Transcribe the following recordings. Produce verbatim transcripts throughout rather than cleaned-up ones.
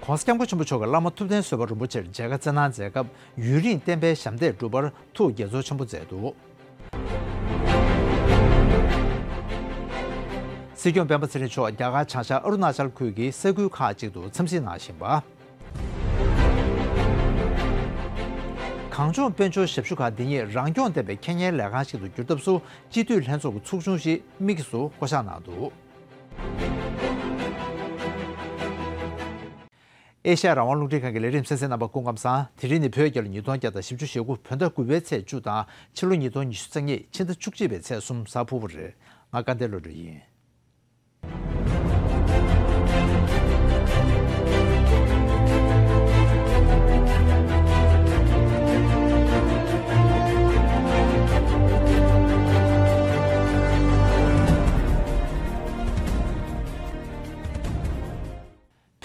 ༸གོང་ས་༸སྐྱབས་མགོན་ཆེན་པོ་མཆོག་གིས་བླ་མ་ཐུབ་བསྟན་བཟོད་པ་རིན་པོ་ཆེར་མཇལ་ཁ་བསྩལ་གནང་མཛད་སྐབས། ཡུན་རིང་བསྟན་པའི་ཞབས་འདེགས་བསྒྲུབ་པར་ཐུགས་དགྱེས་ཚོར་ཆེན་པོ་མཛད་འདུག་སྲིད་སྐྱོང་སྤེན་པ་ཚེ་རིང་མཆོག་རྒྱ་གར་བྱང་ཤར་ཨ་རུ་ན་ཅལ་ཁུལ་གྱི་ས་ཁུལ་ཁག་ཅིག་ཏུ་འཚམས་གཟིགས་གནང་བཞིན་པ། གངས་ལྗོངས་དཔལ་འབྱོར་ཞབས་ཞུ་ཁང་འདི་ཉིད་རང་སྐྱོང་ལྡན་པའི་ཁེ་གཉེར་ལས་ཁང་ཞིག་ཏུ་བསྒྱུར་ཐབས་སུ་སྤྱི་འཐུས་ལྷན་ཚོགས་ཀྱི་ཚོགས་ཆུང་ཞིག་དམིགས་སུ་བསྐོ་གཞག་གནང་འདུག་ཨེ་ཤ་ཡ་རང་དབང་རླུང་འཕྲིན་ཁང་གི་ལས་རིམ་གསན་གཟིགས་རྣམ་པ་སྐུ་ཁམས་བཟང་། དེ་རིང་ནི་བོད་རྒྱལ་ལོ་ཉིས་སྟོང་བརྒྱ་དང་བཞི་བཅུ་ཞེ་དགུ་བོད་ཟླ་དགུ་པའི་ཚེས་བཅུ་དང་ཕྱི་ལོ་ཉིས་སྟོང་ཉི་ཤུ་རྩ་གཉིས་ཕྱི་ཟླ་བཅུ་གཅིག་པའི་ཚེས་གསུམ་གཟའ་ཕུར་བུ་རེད། ང་སྐལ་ལྡན་བློ་གྲོས་ཡིན།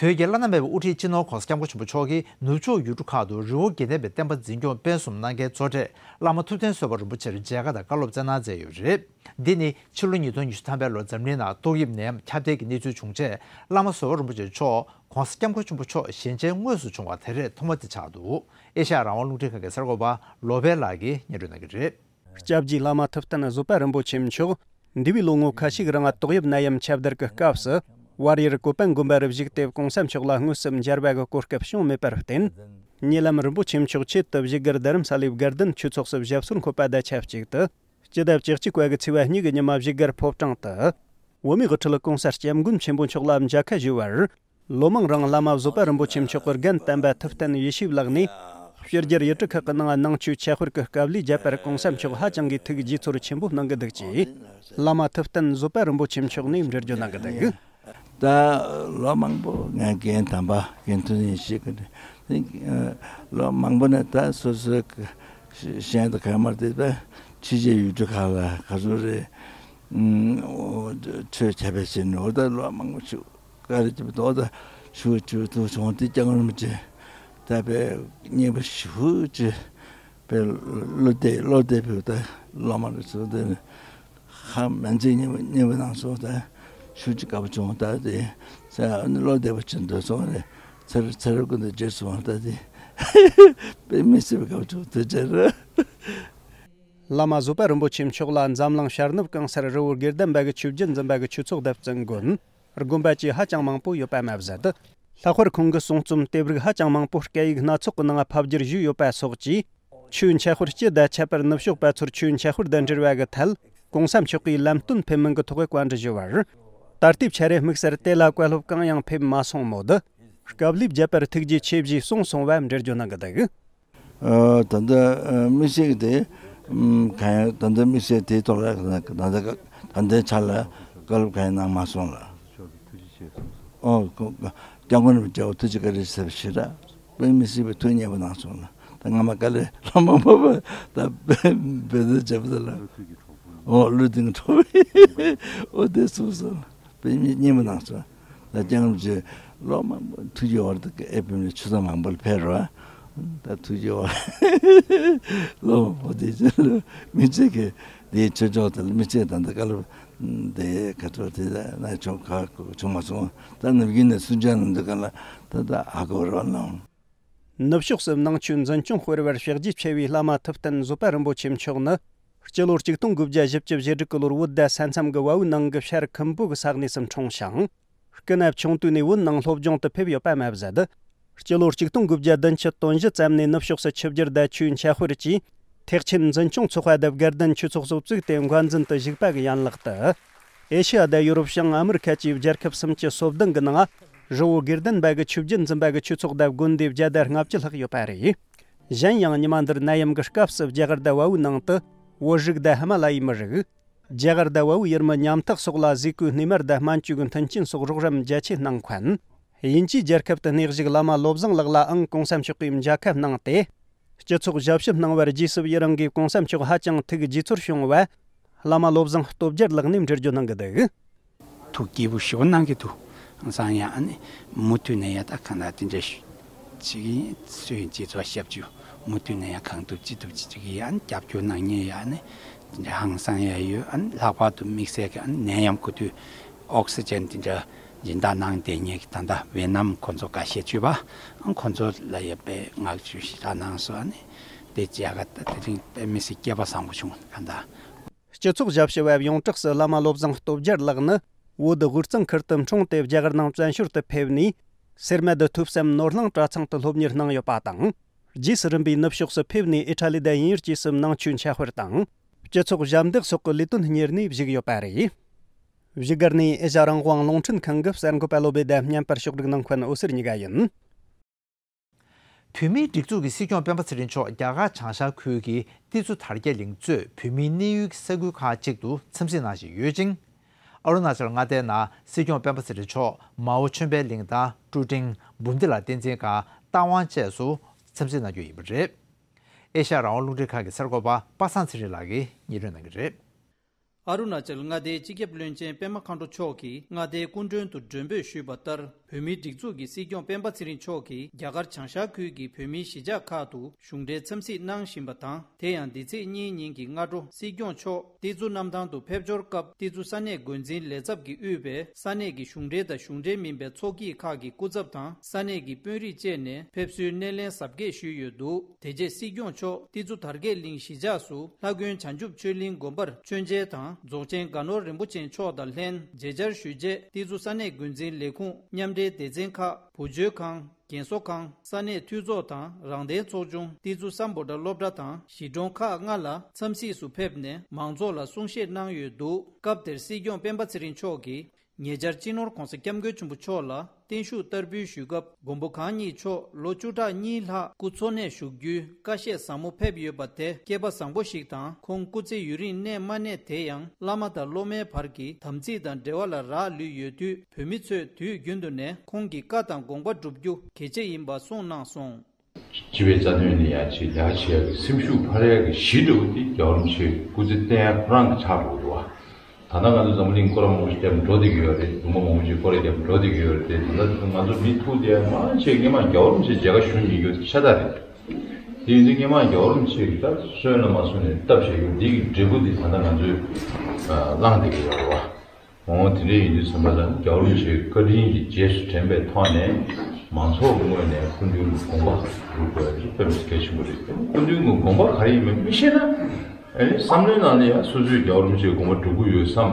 བོད་ཀྱི་བླ་ན་མེད་པའི་དབུ་ཁྲིད་སྤྱི་ནོར་༸གོང་ས་༸སྐྱབས་མགོན་ཆེན་པོ་མཆོག་གིས་ནུབ་ཕྱོགས་ཡུལ་གྲུ་ཁག་ཏུ་རི་བོ་དགེ་ལྡན་པའི་བསྟན་པ་འཛིན་སྐྱོང་སྤེལ་གསུམ་གནང་མཁན་གཙོ་གྲས་བླ་མ་ཐུབ་བསྟན་བཟོད་པ་རིན་པོ་ཆེར་མཇལ་ཁ་དང་བཀའ་སློབ་སྩལ་གནང་མཛད་ཡོད་པ་རེད། འདི་ནི་ཕྱི་ལོ་ཉིས་སྟོང་ཉི་ཤུ་ཐམ་པའི་ལོར་འཛམ་གླིང་ནང་ཏོག་དབྱིབས་ནད་ཡམས་ཁྱབ་གདལ་གྱི་གནས་ཚུལ་བྱུང་རྗེས། བླ་མ་བཟོད་པ་རིན་པོ་ཆེ་མཆོག་༸གོང་ས་༸སྐྱབས་མགོན་ཆེན་པོ་མཆོག་ཞལ་མཇལ་དངོས་སུ་བྱུང་བ་དེ་རེད་ཐོག་མ་དེ་ཆགས་འདུག་ཨེ་ཤ་ཡ་རང་དབང་རླུང་འཕྲིན་ཁང་གི་གསར་འགོད་པ་ལོ་པེ་ལགས་ཀྱིས་སྙན་སྒྲོན་གནང་གི་རེད། སྐྱབས་རྗེ་བླ་མ་ཐུབ་བསྟན་བཟོད་པ་རིན་པོ་ཆེ་མཆོག་འདས་པའི་ལོ་ངོ་ཁ་ཤས་ཀྱི་རིང་ཏོག་དབྱིབས་ནད་ཡམས་ཁྱབ་གདལ་གྱི་སྐབས་སུ། བར་ཡུལ་གོ་པན་དགོན་པ་རུ་བཞུགས་ཏེ་༸གོང་ས་མཆོག་ལ་དངོས་སུ་མཇལ་བ་གི་གོ་སྐབས་བྱུང་མེད་པར་བརྟེན། ཉེ་ལམ་རིན་པོ་ཆེ་མཆོག་ཆེད་དུ་བཞུགས་སྒར་རྡ་རམ་ས་ལའི་དགའ་ལྡན་ཆོས་ཚོགས་སུ་ཞབས་སོར་འཁོད་པ་དང་ཆབས་ཅིག་ཏུ། སྤྱི་ཟླ་བཅུ་གཅིག་པ་གི་ཚེས་པ་གཉིས་ཀྱི་ཉི་མ་བཞུགས་སྒར་ཕོ་བྲང་དུ། བོད་མིའི་དབུ་ཁྲིད་༸གོང་ས་༸སྐྱབས་མགོན་ཆེན་པོ་མཆོག་ལ་མཇལ་ཁ་ཞུས་པར། ལོ་མང་རིང་བླ་མ་བཟོད་པ་རིན་པོ་ཆེ་མཆོག་གི་རྒན་བསྟན་པ་ཐུབ་བསྟན་ཡེ་ཤེས་ལགས་ནས། ཕྱི་རྒྱལ་ཡུལ་གྲུ་ཁག་གི་ནང་ནང་ཆོས་ཆོས་དཔོན་གྱི་སྐབས་ལས་བརྒྱབ་པར་༸གོང་ས་མཆོག་ཧ་ཅང་གིས་ཐུགས་དགྱེས་ཚོར་ཆེན་པོ་གནང་གི་འདུག་ཅེས། བླ་མ་ཐུབ་བསྟན་བཟོད་པ་རིན་པོ་ཆེ་མཆོག་ནས་འགྲེལ་བརྗོད་གནང་གི་འདུག་ད་ལོ་མང་པོ་ངས་རྒན་དམ་པ་རྒན་ཐུབ་བསྟན་ཡེ་ཤེས་ཀྱི་ལོ་མང་པོ་ནས་ད་སོ་སོའི་གཞན་དུ་གང་མར་དེ་ད་ཕྱི་རྒྱལ་ཡུལ་གྲུ་ཁག་ལ་ག་ཚོད་རེད། ཆོས་བྱ་བའི་ཕྱིར་ནོར་ད་ལོ་མང་པོ་ཞིག་ག་རེ་ཅིག་དོ་ད་ཞུ་ཞུ་ཐུག་བྱུང་དེ་སྐྱབས་མགོན་རིན་པོ་ཆེ་ད་པའི་མཉེས་པོ་ཞུ་ཅི་པའི་བློ་བདེ་བློ་བདེ་པོ་ད་ལོ་མང་རེ་སོང་དེ་ཧ་མན་ཚེ་མཉེས་པོ་མཉེས་པོ་གནང་སོང་ད་ཞུ་ཅི་དགའ་པོ་བྱུང་ད་དེ་ས་ཨ་ནི་བློ་བདེ་པོ་ཅི་འདོད་སོང་རེད་ཚར་ཚར་ཀུན་ཏུ་རྗེས་སུ་བང་ད་དེ་པའི་མི་སྲིད་པའི་དགའ་པོ་བྱུང་དེ་ཅི་རེད། བླ་མ་བཟོད་པ་རིན་པོ་ཆེ་མཆོག་ལ་འཛམ་གླིང་ཤར་ནུབ་གང་སར་རི་བོ་དགེ་ལྡན་པ་གི་ཆོས་བརྒྱུད་འཛིན་པ་གི་ཆོས་ཚོགས་དང་བཙུན་དགོན། དགོན་པ་བཅས་ཧ་ཅང་མང་པོ་ཡོད་པ་མ་ཟད། ལྷག་པར་ཁོང་གི་གསུང་རྩོམ་དེབ་རིགས་ཧ་ཅང་མང་པོ་སྐད་ཡིག་སྣ་ཚོགས་ཀྱི་ནང་ཕབ་བསྒྱུར་ཞུས་ཡོད་པ་སོགས་ཀྱིས། ཆོས་འཆད་སྤེལ་སྤྱི་དང་ཁྱད་པར་ནུབ་ཕྱོགས་པ་ཚོར་ཆོས་འཆད་སྤེལ་དང་འབྲེལ་བ་གི་ཐད། ༸གོང་ས་མཆོག་གིས་ལམ་སྟོན་ཕེབས་མིན་གྱི་ཐོག་བཀའ་འདྲི་ཞུ་བར། ད་ལྟའི་ཆ་རེ་དམིགས་བསལ་དེ་ལ་བཀའ་སློབ་གང་ཡང་ཕེབས་མ་སོང་མོད། སྐབས་ལས་བརྒྱབ་པར་ཐུགས་རྗེ་ཆེ་ཞེས་གསུངས་སོང་བ་འགྲེལ་བརྗོད་གནང་གི་འདུག་ཨ་ད་ལྟ་ཨ་དམིགས་བསལ་གྱི་དེ་ཨམ་གང་ཡང་ད་ལྟ་དམིགས་བསལ་དེའི་ཐོག་ལ་ད་ལྟ་ད་ལྟའི་ཆ་ལ་བཀའ་སློབ་གང་ཡང་གནང་མ་སོང་ལ། ཨོ་ཁོ་སྐྱབས་མགོན་རིན་པོ་ཆེ་ཐུགས་རྗེ་བཀའ་དྲིན་ཆེ་ཞེས་ར་དཔེ་མི་སྲིད་པའི་ཐུགས་མཉེས་པོ་གནང་སོང་ལ། ད་སྔ་མ་དཀའ་ལས་ལྷག་མ་མ་པ་ད་བེ་བེ་ད་བྱེད་པ་ད་ལ་ཨོ་ཀླུ་ལྡིང་གྲོགས་པོ་ཨོ་དེ་གསུངས་སོང་ལ། དཔེ་མི་སྙན་པོ་གནང་སོང་། ད་སྐྱབས་མགོན་རིན་པོ་ཆེ་ལོ་མང་པོ་ཐུགས་ཀྱི་བར་དུ་ཨེ་ཕེབས་ནས་ཆུ་ཚོད་མང་པོ་ལ་ཕེབས་རོགས། ད་ཐུགས་ཀྱི་བར་ལོ་མང་པོ་དེ་ཚོ་ལ་མི་ཚེ་གི་དེའི་ཆོས་ཕྱོགས་དེ་ལ་མི་ཚེ་ད་ལྟ་བཀའ་སློབ་དེ་ག་ཚོད་དེ་ན་བྱུང་ག་བྱུང་མ་སོང་། ད་ནམ་རྒྱུན་ནས་གསུང་བྱ་ནང་འདི་ག་ལ་ད་ད་ཧ་གོ་རོགས་གནང་། ནུབ་ཕྱོགས་སུ་ནང་ཆོས་འཛིན་སྐྱོང་སྤེལ་བར་ཕྱག་རྗེས་ཆེ་བའི་བླ་མ་ཐུབ་བསྟན་བཟོད་པ་རིན་པོ་ཆེ་མཆོག་ནི། སྤྱི་ལོ་ཆིག་སྟོང་དགུ་བརྒྱ་བཞི་བཅུ་ཞེ་དྲུག་གི་ལོར་བོད་ཟླ་ས་མཚམས་ཀྱི་བལ་པོའི་ནང་གི་ཤར་ཁུམ་བུ་གི་ས་གནས་སུ་འཁྲུངས་ཤིང་། སྐུ་ན་ཆུང་དུས་ནས་བོད་ནང་སློབ་སྦྱོང་དུ་ཕེབས་ཡོད་པ་མ་ཟད། སྤྱི་ལོ་ཆིག་སྟོང་དགུ་བརྒྱ་བདུན་ཅུ་དོན་བཞི་ཙམ་ནས་ནུབ་ཕྱོགས་སུ་ཆིབས་བསྒྱུར་དང་ཆོས་འཆད་སྤེལ་གྱིས། ཐེག་ཆེན་འཛིན་སྐྱོང་ཚོགས་པ་དང་དགའ་ལྡན་ཆོས་ཚོགས་སུ་བཙུགས་ཏེ་འགོ་འཛིན་དུ་བཞུགས་པ་གི་ཡན་ལག་ཏུ། ཨེ་ཤི་ཡ་དང་ཡོ་རོབ་བྱང་ཨ་མི་རི་ཁ་བཅས་རྒྱལ་ཁབ་སུམ་ཅུ་སོ་བདུན་གྱི་ནང་། རི་བོ་དགེ་ལྡན་པ་གི་ཆོས་བརྒྱུད་འཛིན་པ་གི་ཆོས་ཚོགས་དང་དགོན་སྡེ་བརྒྱ་དང་ལྔ་བཅུ་ལྷག་ཡོད་པ་རེད། གཞན་ཡང་ཉི་མ་འདིར་ནད་ཡམས་ཀྱི་སྐབས་སུ་རྒྱ་གར་དང་བལ་པོའི་ནང་དུ་བོད་རིགས་དང་ཧི་མ་ལ་ཡའི་མི་རིགས། རྒྱ་གར་དང་བལ་པོའི་ཡུལ་མི་ཉམ་ཐག་སོགས་ལ་ཟས་གོས་སྣེ་མར་དང་སྨན་བཅོས་ཀྱི་མཐུན་རྐྱེན་སོགས་རོགས་རམ་རྒྱ་ཆེ་གནང་མཁན། དབྱིན་ཇིའི་རྒྱལ་ཁབ་ཏུ་གནས་བཞུགས་བླ་མ་བློ་བཟང་ལགས་ལའང་༸གོང་ས་མཆོག་གིས་མཇལ་ཁ་གནང་སྟེ། སྤྱི་ཚོགས་ཞབས་ཞུ་གནང་བར་རྗེས་སུ་ཡི་རང་གིས་༸གོང་ས་མཆོག་ཧ་ཅང་ཐུགས་དགྱེས་ཚོར་བྱུང་བ། བླ་མ་བློ་བཟང་སྟོབས་རྒྱལ་ལགས་ནས་འགྲེལ་བརྗོད་གནང་གི་འདུག་ཐུགས་སྐྱིད་པོ་ཞེ་པོ་གནང་གི་འདུག་ཨང་སང་ཡང་ཨ་ནི་མུ་མཐུད་ནས་ཡང་ད་གང་ལྟར་དེ་འདྲ་ཞུ་ཅིག་ཡིན་སུ་ཡིན་ཅི་ཚོ་ཞབས་ཞུ་མུ་མཐུད་ནས་ཡང་གང་ཐུབ་ཅི་ཐུབ་ཅི་ཅིག་ཡིན་ཨ་ནི་རྒྱབ་སྐྱོར་གནང་མཁན་ཡང་ཨ་ནི་དེ་འདྲ་ཧང་སང་ཡང་ཡོད། ཨ་ནི་ལྷག་པར་དུ་དམིགས་བསལ་གྱི་ཨ་ནི་ནད་ཡམས་གོ་དུས་ཨོག་སི་ཇན་དེ་འདྲ་ སྦྱིན་བདག་གནང་བསྡད་མཁན་གྱི་ད་ལྟ་ཝེ་ནམ་ཁོ་ཚོ་འགའ་ཤས་བྱུས་པ། ཁོ་ཚོ་ལ་ཡོད་པའི་ངག་བཅོལ་ཞེ་དྲག་གནང་སོང་། ཨ་ནི་དེ་རྒྱ་གར་ད་དེ་རིང་དཔེ་མི་སྲིད་སྐལ་པ་བཟང་པོ་བྱུང་། གང་ལྟར། སྤྱི་ཚོགས་ཞབས་ཞུ་བ་ཡོངས་གྲགས་སུ་བླ་མ་བློ་བཟང་སྟོབས་རྒྱལ་ལགས་ནི་བོད་དབུས་གཙང་ཁུལ་དུ་འཁྲུངས་ཏེ་རྒྱ་གར་ནང་བཙན་བྱོལ་དུ་ཕེབས་ནས། སེར་སྨད་ཐུབ་བསམ་ནོར་གླིང་གྲྭ་ཚང་དུ་སློབ་གཉེར་གནང་ཡོད་པ་དང་། རྗེས་སུ་རིམ་པས་ནུབ་ཕྱོགས་སུ་ཕེབས་ནས་ཨི་ཊ་ལི་དང་དབྱིན་ཡུལ་བཅས་སུ་ནང་ཆོས་འཆད་སྤེལ་དང་། སྤྱི་ཚོགས་ཞབས་འདེགས་སོགས་ཀྱི་ལས་དོན་གཉེར་ནས་བཞུགས་ཡོད་པ་རེད། བཞུགས་སྒར་ནས་ཨེ་ཤ་རང་དབང་རླུང་འཕྲིན་ཁང་གི་གསར་འགོད་པ་བློ་བྷེ་དང་བརྙན་པར་ཕྱོགས་སྒྲིག་གནང་མཁན་འོད་ཟེར་གཉིས་ཀ་ཡིན། བོད་མིའི་སྒྲིག་འཛུགས་ཀྱི་སྲིད་སྐྱོང་སྤེན་པ་ཚེ་རིང་མཆོག་རྒྱ་གར་བྱང་ཤར་ཁུལ་གྱི་ཏི་ཙུ་དར་རྒྱས་གླིང་གཙོས་བོད་མིའི་གནས་ཡུལ་གྱི་ས་ཁུལ་ཁག་ཅིག་ཏུ་འཚམས་གཟིགས་གནང་བཞིན་ཡོད་ཅིང་། ཨ་རུ་ན་ཅལ་མངའ་སྡེའི་ནང་སྲིད་སྐྱོང་སྤེན་པ་ཚེ་རིང་མཆོག་མའོ་ཆོས་འཕེལ་གླིང་དང་ཀྲུ་ཀྲིང་། འབུམ་སྡེ་ལ་བསྟན་འཛིན་སྒར། རྟ་དབང་བཅས་སུ་འཚམས་གཟིགས་གནང་རྒྱུ་ཡིན་པ་རེད། ཨེ་ཤ་ཡ་རང་དབང་རླུང་འཕྲིན་ཁང་གི་གསར་འགོད་པ་པ་སངས་ཚེ་རིང་ལགས་ཀྱིས་སྙན་སྒྲོན་གནང་གི་རེད། ཨ་རུ་ན་ཅལ་མངའ་སྡེའི་སྤྱི་ཁྱབ་བློན་ཆེན་པད་མ་མཁའ་འགྲོ་མཆོག་གིས་མངའ་སྡེའི་སྐུ་མགྲོན་དུ་མགྲོན་འབོད་ཞུས་པ་ལྟར། བོད་མིའི་སྒྲིག་འཛུགས་ཀྱི་སྲིད་སྐྱོང་སྤེན་པ་ཚེ་རིང་མཆོག་གིས་རྒྱ་གར་བྱང་ཤར་ཁུལ་གྱི་བོད་མིའི་གཞིས་ཆགས་ཁག་ཏུ་གཞུང་འབྲེལ་འཚམས་གཟིགས་གནང་བཞིན་པ་དང་། དེ་ཡང་འདི་ཚེས་གཉིས་ཉིན་གྱི་སྔ་དྲོ་སྲིད་སྐྱོང་མཆོག་ཏི་ཙུ་གནམ་ཐང་དུ་ཕེབས་འབྱོར་སྐབས། ཏི་ཙུ་ས་གནས་འགོ་འཛིན་ལས་ཚབ་ཀྱིས་དབུས་པའི་ས་གནས་ཀྱི་གཞུང་འབྲེལ་དང་གཞུང་འབྲེལ་མིན་པའི་ཚོགས་སྐྱིད་ཁག་གི་སྐུ་ཚབ་དང་། ས་གནས་ཀྱི་དཔོན་རིགས་བཅས་ནས་ཕེབས་བསུའི་སྣེ་ལེན་གཟབ་རྒྱས་ཞུས་ཡོད་འདུག་དེ་རྗེས་སྲིད་སྐྱོང་མཆོག་ཏི་ཙུ་དར་རྒྱས་གླིང་གཞིས་ཆགས་སུ་ལྷ་དགོན་བྱང་ཆུབ་ཆོས་གླིང་དགོན་པར་མཆོད་མཇལ་དང་། རྫོགས་ཆེན་དགའ་ནོར་རིན་པོ་ཆེ་མཆོག་དང་ལྷན་མཇལ་བཅར་ཞུས་རྗེས། ཏི་ཙུ་ས་གནས་འགོ་འཛིན་ལས་ཁུངས། མཉམ་འབྲེལ་སྡེ་ཚན་ཁག་བུ་བཅོལ་ཁང་། རྒན་གསོ་ཁང་། ས་གནས་འཐུས་ཚོགས་དང་རང་བདེན་ཚོགས་ཆུང་། ཏི་ཙུ་སམ་བྷོ་ཊ་སློབ་གྲྭ་དང་གཞིས་གྲོང་ཁག་ལྔ་ལ་འཚམས་གཟིགས་སུ་ཕེབས་ནས་མང་ཚོགས་ལ་གསུང་བཤད་གནང་ཡོད་འདུག་སྐབས་དེར་སྲིད་སྐྱོང་སྤེན་པ་ཚེ་རིང་མཆོག་གིས། ཉེ་ཆར་སྤྱི་ནོར་༧གོང་ས་༧སྐྱབས་མགོན་ཆེན་པོ་མཆོག་ལ་བརྟན་བཞུགས་བསྟར་འབུལ་ཞུས་སྐབས། མགོན་པོ་གང་ཉིད་མཆོག་ལོ་བཅུ་ཕྲག་གཉིས་ལྷག་སྐུ་འཚོ་གནས་བཞུགས་རྒྱུའི་བཀའ་བཤད་ཟབ་མོ་ཕེབས་ཡོད་པ་དེ་སྐལ་པ་བཟང་པོ་ཞིག་དང་། ཁོང་སྐུ་ཚེ་ཡུན་རིང་གནས་མ་གནས་དེ་ཡང་བླ་མ་དང་སློབ་མའི་བར་གྱི་དམ་ཚིག་དང་འབྲེལ་བ་ལ་རག་ལུས་ཡོད་དུས། བོད་མི་ཚོས་དུས་རྒྱུན་དུ་ནས་ཁོང་གི་བཀའ་དང་དགོངས་པ་སྒྲུབ་རྒྱུ་གལ་ཆེ་ཡིན་པ་གསུངས་གནང་སོང་། སྤྱི་པའི་རྩ་དོན་ལ་ཡ་ཆེད་ལས་ཀ་བྱེད་ཡག་གི་སེམས་ཤུགས་འཕར་ཡག་གི་གཞི་འདྲ་བོ་དེ་རྒྱལ་བ་རིན་པོ་ཆེ་སྐུ་ཚེ་བརྟན་ཡག་ཁོ་རང་གི་ཆགས་འགྲོ་གི་འདུག་བ། ད་ལྟ་ང་ཚོ་འཛམ་བུ་གླིང་སྐོར་ར་མང་པོ་ཞིག་བརྒྱབ་འགྲོ་བསྡད་ཀྱི་ཡོད་རེད། ལུང་པ་མང་པོ་ཞིག་སྐོར་ར་བརྒྱབ་འགྲོ་བསྡད་ཀྱི་ཡོད་རེད་དེ། ད་ལྟ་ང་ཚོ་མི་ཐུག་དེ་མང་ཆེ་སྔོན་མ་རྒྱལ་བ་རིན་པོ་ཆེ་མཇལ་ཁ་ཞུ་མྱོང་མཁན་ཤ་སྟག་རེད། དེ་ཡིན་དུས་སྔོན་མ་རྒྱལ་བ་རིན་པོ་ཆེ་གིས་ད་གསོན་ལ་མ་གསོན་ནས་སྟབས་བྱེད་རྒྱུ་འདི་གི་འབྲས་བུ་འདི་ད་ལྟ་ང་ཚོས་བླངས་བསྡད་ཀྱི་ཡོད་རེད་བ། འོ་དེ་འདྲ་ཡིན་དུས་ཙམ་པ་ལ་རྒྱལ་བ་རིན་པོ་ཆེའི་བཀའ་དྲིན་གྱི་རྗེས་སུ་དྲན་པའི་ཐོག་ནས་མང་ཚོགས་ཀྱི་ངོས་ནས་སྐུ་མདུན་གྱི་དགོངས་པ་སྒྲུབ་དགོས་ཡག་དེ་དཔེ་མི་སྲིད་གལ་ཆེན་པོ་རེད། སྐུ་མདུན་གྱི་དགོངས་པ་ག་རེ་ཡིན་མིན་མི་ཤེས་ན། ཨ་ནི་བསམ་བློའི་ནང་ལ་ཡང་སོ་སོས་རྒྱལ་བ་རིན་པོ་ཆེའི་དགོངས་པ་སྒྲུབ་ཀྱི་ཡོད་བསམ།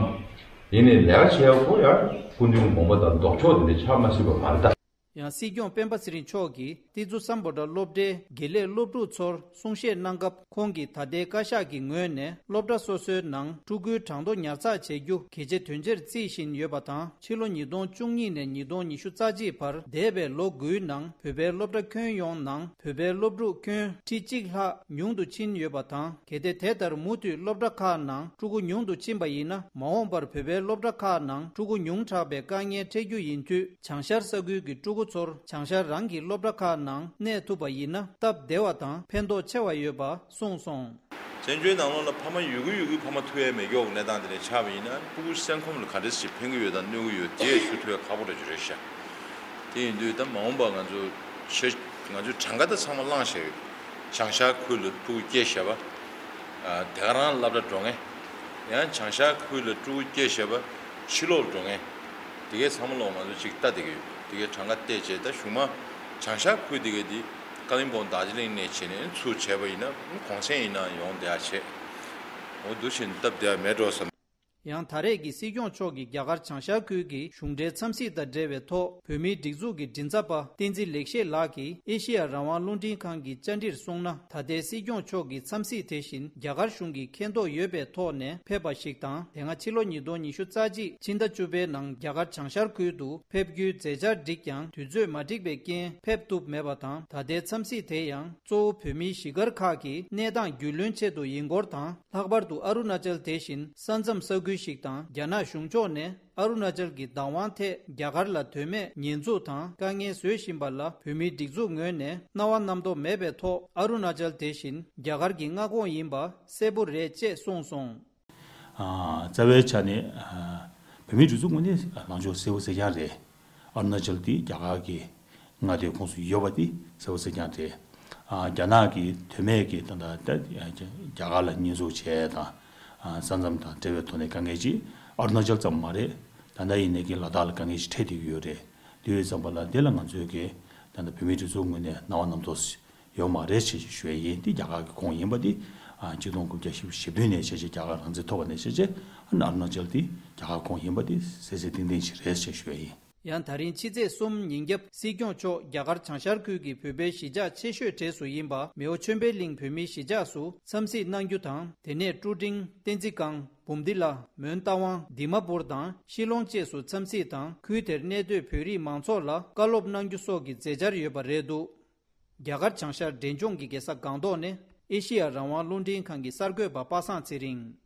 ཡིན་ནའི་ལས་ཀ་བྱེད་ཡག་པོ་ཡང་སྐུ་མདུན་གྱི་དགོངས་པ་དང་ལྡོག་ཕྱོགས་དེ་འདྲ་ཆགས་མ་སྲིད་པ་མ་རེད་ད། ཡང་སྲིད་སྐྱོང་སྤེན་པ་ཚེ་རིང་མཆོག་གིས་ཏི་ཙུ་སམ་བྷོ་ཊ་སློབ་གྲྭའི་དགེ་ལས་སློབ་ཕྲུག་ཚོར་གསུང་བཤད་གནང་སྐབས། ཁོང་གིས་ད་ལྟའི་བཀའ་ཤག་གི་ངོས་ནས་སློབ་གྲྭ་སོ་སོའི་ནང་ཕྲུ་གུའི་གྲངས་ཐོ་ཉར་ཚགས་བྱེད་རྒྱུ་གལ་ཆེ་དོན་ཆེར་བརྩི་བཞིན་ཡོད་པ་དང་། ཕྱི་ལོ་ཉིས་སྟོང་བཅུ་གཉིས་ནས་ཉིས་སྟོང་ཉི་ཤུ་རྩ་གཅིག་བར་འདས་པའི་ལོ་དགུའི་ནང་བོད་པའི་སློབ་གྲྭ་ཁྱོན་ཡོངས་ནང་བོད་པའི་སློབ་ཕྲུག་ཁྱོན་ཁྲི་གཅིག་ལྷག་ཉུང་དུ་ཕྱིན་ཡོད་པ་དང་། གལ་ཏེ་དེ་ལྟར་མུ་མཐུད་སློབ་གྲྭ་ཁག་ནང་ཕྲུ་གུ་ཉུང་དུ་ཕྱིན་པ་ཡིན་ན། མ་འོངས་པར་བོད་པའི་སློབ་གྲྭ་ཁག་ནང་ཕྲུ་གུ་ཉུང་དྲགས་པའི་དཀའ་ངལ་འཕྲད་རྒྱུ་ཡིན་དུས། བྱང་ཤར་ས་ཁུལ་གྱི་ཕྲུ་གུ་ཚོར་བྱང་ཤར་རང་གི་སློབ་གྲྭ་ཁག་ནང་གནས་ཐུབ་པ་ཡིན་ན་སྟབས་བདེ་བ་དང་ཕན་ཐོགས་ཆེ་བ་ཡོད་པ་གསུངས་སོང་། བཙན་བྱོལ་ནང་ལོགས་ལ་ཕ་མ་ཡོད་གི་ཡོད་གི་ཕ་མ་ཐུག་ཡ་མེད་མཁན་གྱི་གནས་སྟངས་དེ་འདྲ་ཆགས་པ་ཡིན་ན། ཕྲུ་གུ་སེམས་ཁམས་ལ་ག་འདྲ་ཞིག་ཕན་གི་ཡོད་དང་གནོད་གི་ཡོད་དེ་ཞུ་ཐུབ་ཡ་ཁག་པོ་འདྲ་ཅིག་རེད་ཤག་དེ་ཡིན་དུས་ད་མ་འོངས་པ་ང་ཚོ་ཆེ་ང་ཚོའི་གྲངས་ཀ་ད་ཚང་མ་བླངས་བཞག་ཡོད། བྱང་ཤར་ཁུལ་ལ་ཕྲུ་གུ་སྐྱེས་བཞག་པ། ཨ་དེ་ག་རང་སློབ་གྲྭ་འགྲོ་མཁན། ཡང་བྱང་ཤར་ཁུལ་ལ་ཕྲུ་གུ་སྐྱེས་བཞག་པ་ཕྱི་ལོགས་འགྲོ་མཁན། དེ་གའི་ཚང་མ་ལོག་ང་ཚོ་གཅིག་ལྟ་བསྡད་ཀྱི་ཡོད། དེ་གའི་གྲངས་ཀ་བལྟས་བྱས་ད་གཞུག་མ་བྱང་ཤར་ཁུལ་དེ་གའི་དེ་ཀ་ལིང་པོང་དར་ཇི་ལིང་ནས་བྱས་ནས་ཚུར་བྱས་པ་ཡིན་ན་གོང་ཚད་ཡིན་ན་ཡོང་བསྡད་ཡ་བྱས། འོ་འདུག་བྱས་ནས་སྟབས་བདེ་བ་མེད་འགྲོ་བསམ། ཡང་ད་རེས་ཀྱི་སྲིད་སྐྱོང་མཆོག་གིས་རྒྱ་གར་བྱང་ཤར་ཁུལ་གྱི་གཞུང་འབྲེལ་འཚམས་གཟིགས་དང་འབྲེལ་བའི་ཐོག་བོད་མིའི་སྒྲིག་འཛུགས་ཀྱི་མགྲིན་ཚབ་པ་བསྟན་འཛིན་ལེགས་བཤད་ལགས་ཀྱིས་ཨེ་ཤེ་ཡ་རང་དབང་རླུང་འཕྲིན་ཁང་གི་བཅར་འདྲིར་གསུངས་ན། ད་ལྟའི་སྲིད་སྐྱོང་མཆོག་གི་འཚམས་གཟིགས་དེ་བཞིན་རྒྱ་གར་གཞུང་གིས་མཁྱེན་རྟོགས་ཡོད་པའི་ཐོག་ནས་ཕེབས་པ་ཞིག་དང་། དེ་སྔ་ཕྱི་ལོ་ཉིས་སྟོང་ཉི་ཤུ་རྩ་གཅིག་ཕྱི་ཟླ་བཅུ་པའི་ནང་རྒྱ་གར་བྱང་ཤར་ཁུལ་དུ་ཕེབས་རྒྱུའི་མཛད་འཆར་བསྒྲིགས་ཀྱང་དུས་ཚོད་མ་འགྲིག་པའི་རྐྱེན་ཕེབས་ཐུབ་མེད་པ་དང་། ད་ལྟའི་འཚམས་གཟིགས་དེ་ཡང་གཙོ་བོ་བོད་མིའི་གཞིས་སྒར་ཁག་གི་གནས་སྟངས་རྒྱུས་ལོན་ཆེད་དུ་ཡིན་སྐོར་དང་། ལྷག་པར་དུ་ཨ་རུ་ན་ཅལ་དེ་བཞིན་ས་མཚམས་ས་ཁུལ་ཞིག་དང་། རྒྱ་ནག་གཞུང་ཕྱོགས་ནས་ཨ་རུ་ན་ཅལ་གྱི་བདག་དབང་ཐད་རྒྱ་གར་ལ་དོན་མེད་ཉེས་འཛུགས་དང་དཀའ་ངལ་བཟོས་བཞིན་པ་ལ་བོད་མིའི་སྒྲིག་འཛུགས་ངོས་ནས་སྣང་བ་རྣམ་རྟོག་མེད་པའི་ཐོག་ཨ་རུ་ན་ཅལ་དེ་བཞིན་རྒྱ་གར་གྱི་མངའ་ཁོངས་ཡིན་པ་གསལ་པོ་རེད་ཅེས་གསུངས་སོང་། ཨ་རྩ་བའི་ཆ་ནས་ཨ་བོད་མིའི་སྒྲིག་འཛུགས་ངོས་ནས་ལངས་ཕྱོགས་གསལ་པོ་གསལ་རྐྱང་རེད། ཨ་རུ་ན་ཅལ་དེ་རྒྱ་གར་གྱི་མངའ་སྡེའི་ཁོངས་སུ་ཡོད་པ་དེ་གསལ་པོ་གསལ་རྐྱང་རེད། ཨ་རྒྱ་ནག་གིས་དོན་མེད་ཀྱི་ད་ལྟ་ད་རྒྱ་གར་ལ་ཉེས་འཛུགས་བྱས་དང་། ཨ་ས་མཚམས་དང་འབྲེལ་བའི་ཐོག་ནས་དཀའ་ངལ་ཅིག་ཨ་རུ་ན་ཅལ་ཙམ་མ་རེད། ད་ ད་ལྟ་ཡིན་ནའི་གི་ལ་དྭགས་ལ་དཀའ་ངལ་ཞིག་འཕྲད་བསྡད་ཀྱི་ཡོད་རེད། དེ་ཡོད་ཙམ་པ་ལ་དེ་ལ་ང་ཚོའི་གི་ད་ལྟ་བོད་མིའི་སྒྲིག་འཛུགས་ངོས་ནས་སྣང་བ་རྣམ་རྟོག་ཡོད་མ་རེད་ཅེས་ཞུ་ཡ་ཡིན། དེ་རྒྱ་གར་གྱི་ཁོངས་ཡིན་པ་དེ་ཨ་གཅིག་སྟོང་དགུ་བརྒྱ་བཞི་བཅུ་ཞེ་བདུན་ནས་བྱས་བྱས་རྒྱ་གར་རང་བཙན་ཐོབ་པ་ནས་བྱས་བྱས་ཨ་ནི་ཨ་རུ་ན་ཅལ་དེ་རྒྱ་གར་ཁོངས་ཡིན་པ་དེ་གསལ་གསལ་ཏིང་ཏིང་ཞིག་རེད་ཅེས་ཞུ་ཡ་ཡིན། ཡང་ད་རིང་ཕྱི་ཚེས་གསུམ་ཉིན་རྒྱབ་སྲིད་སྐྱོང་མཆོག་རྒྱ་གར་བྱང་ཤར་ཁུལ་གྱི་བོད་པའི་གཞིས་ཆགས་ཆེ་ཤོས་གྲས་སུ་ཡིན་པ་མེའོ་ཆོས་འཕེལ་གླིང་བོད་མིའི་གཞིས་ཆགས་སུ་འཚམས་གཟིགས་གནང་རྒྱུ་དང་། དེ་ནས་ཀྲུ་ཀྲིང་། བསྟན་འཛིན་སྒང་། བུམ་ཏི་ལ། མོན་རྟ་དབང་། དི་མ་པུར་དང་ཤི་ལོང་བཅས་སུ་འཚམས་གཟིགས་དང་ཁུལ་དེར་གནས་སྡོད་བོད་རིགས་མང་ཚོགས་ལ་བཀའ་སློབ་གནང་རྒྱུ་སོགས་ཀྱི་མཛད་འཆར་ཡོད་པ་རེད་འདུག་རྒྱ་གར་བྱང་ཤར་འབྲས་ལྗོངས་ཀྱི་རྒྱལ་ས་སྒང་ཏོག་ནས་ཨེ་ཤི་ཡ་རང་དབང་རླུང་འཕྲིན་ཁང་གི་གསར་འགོད་པ་པ་སངས་ཚེ་རིང་།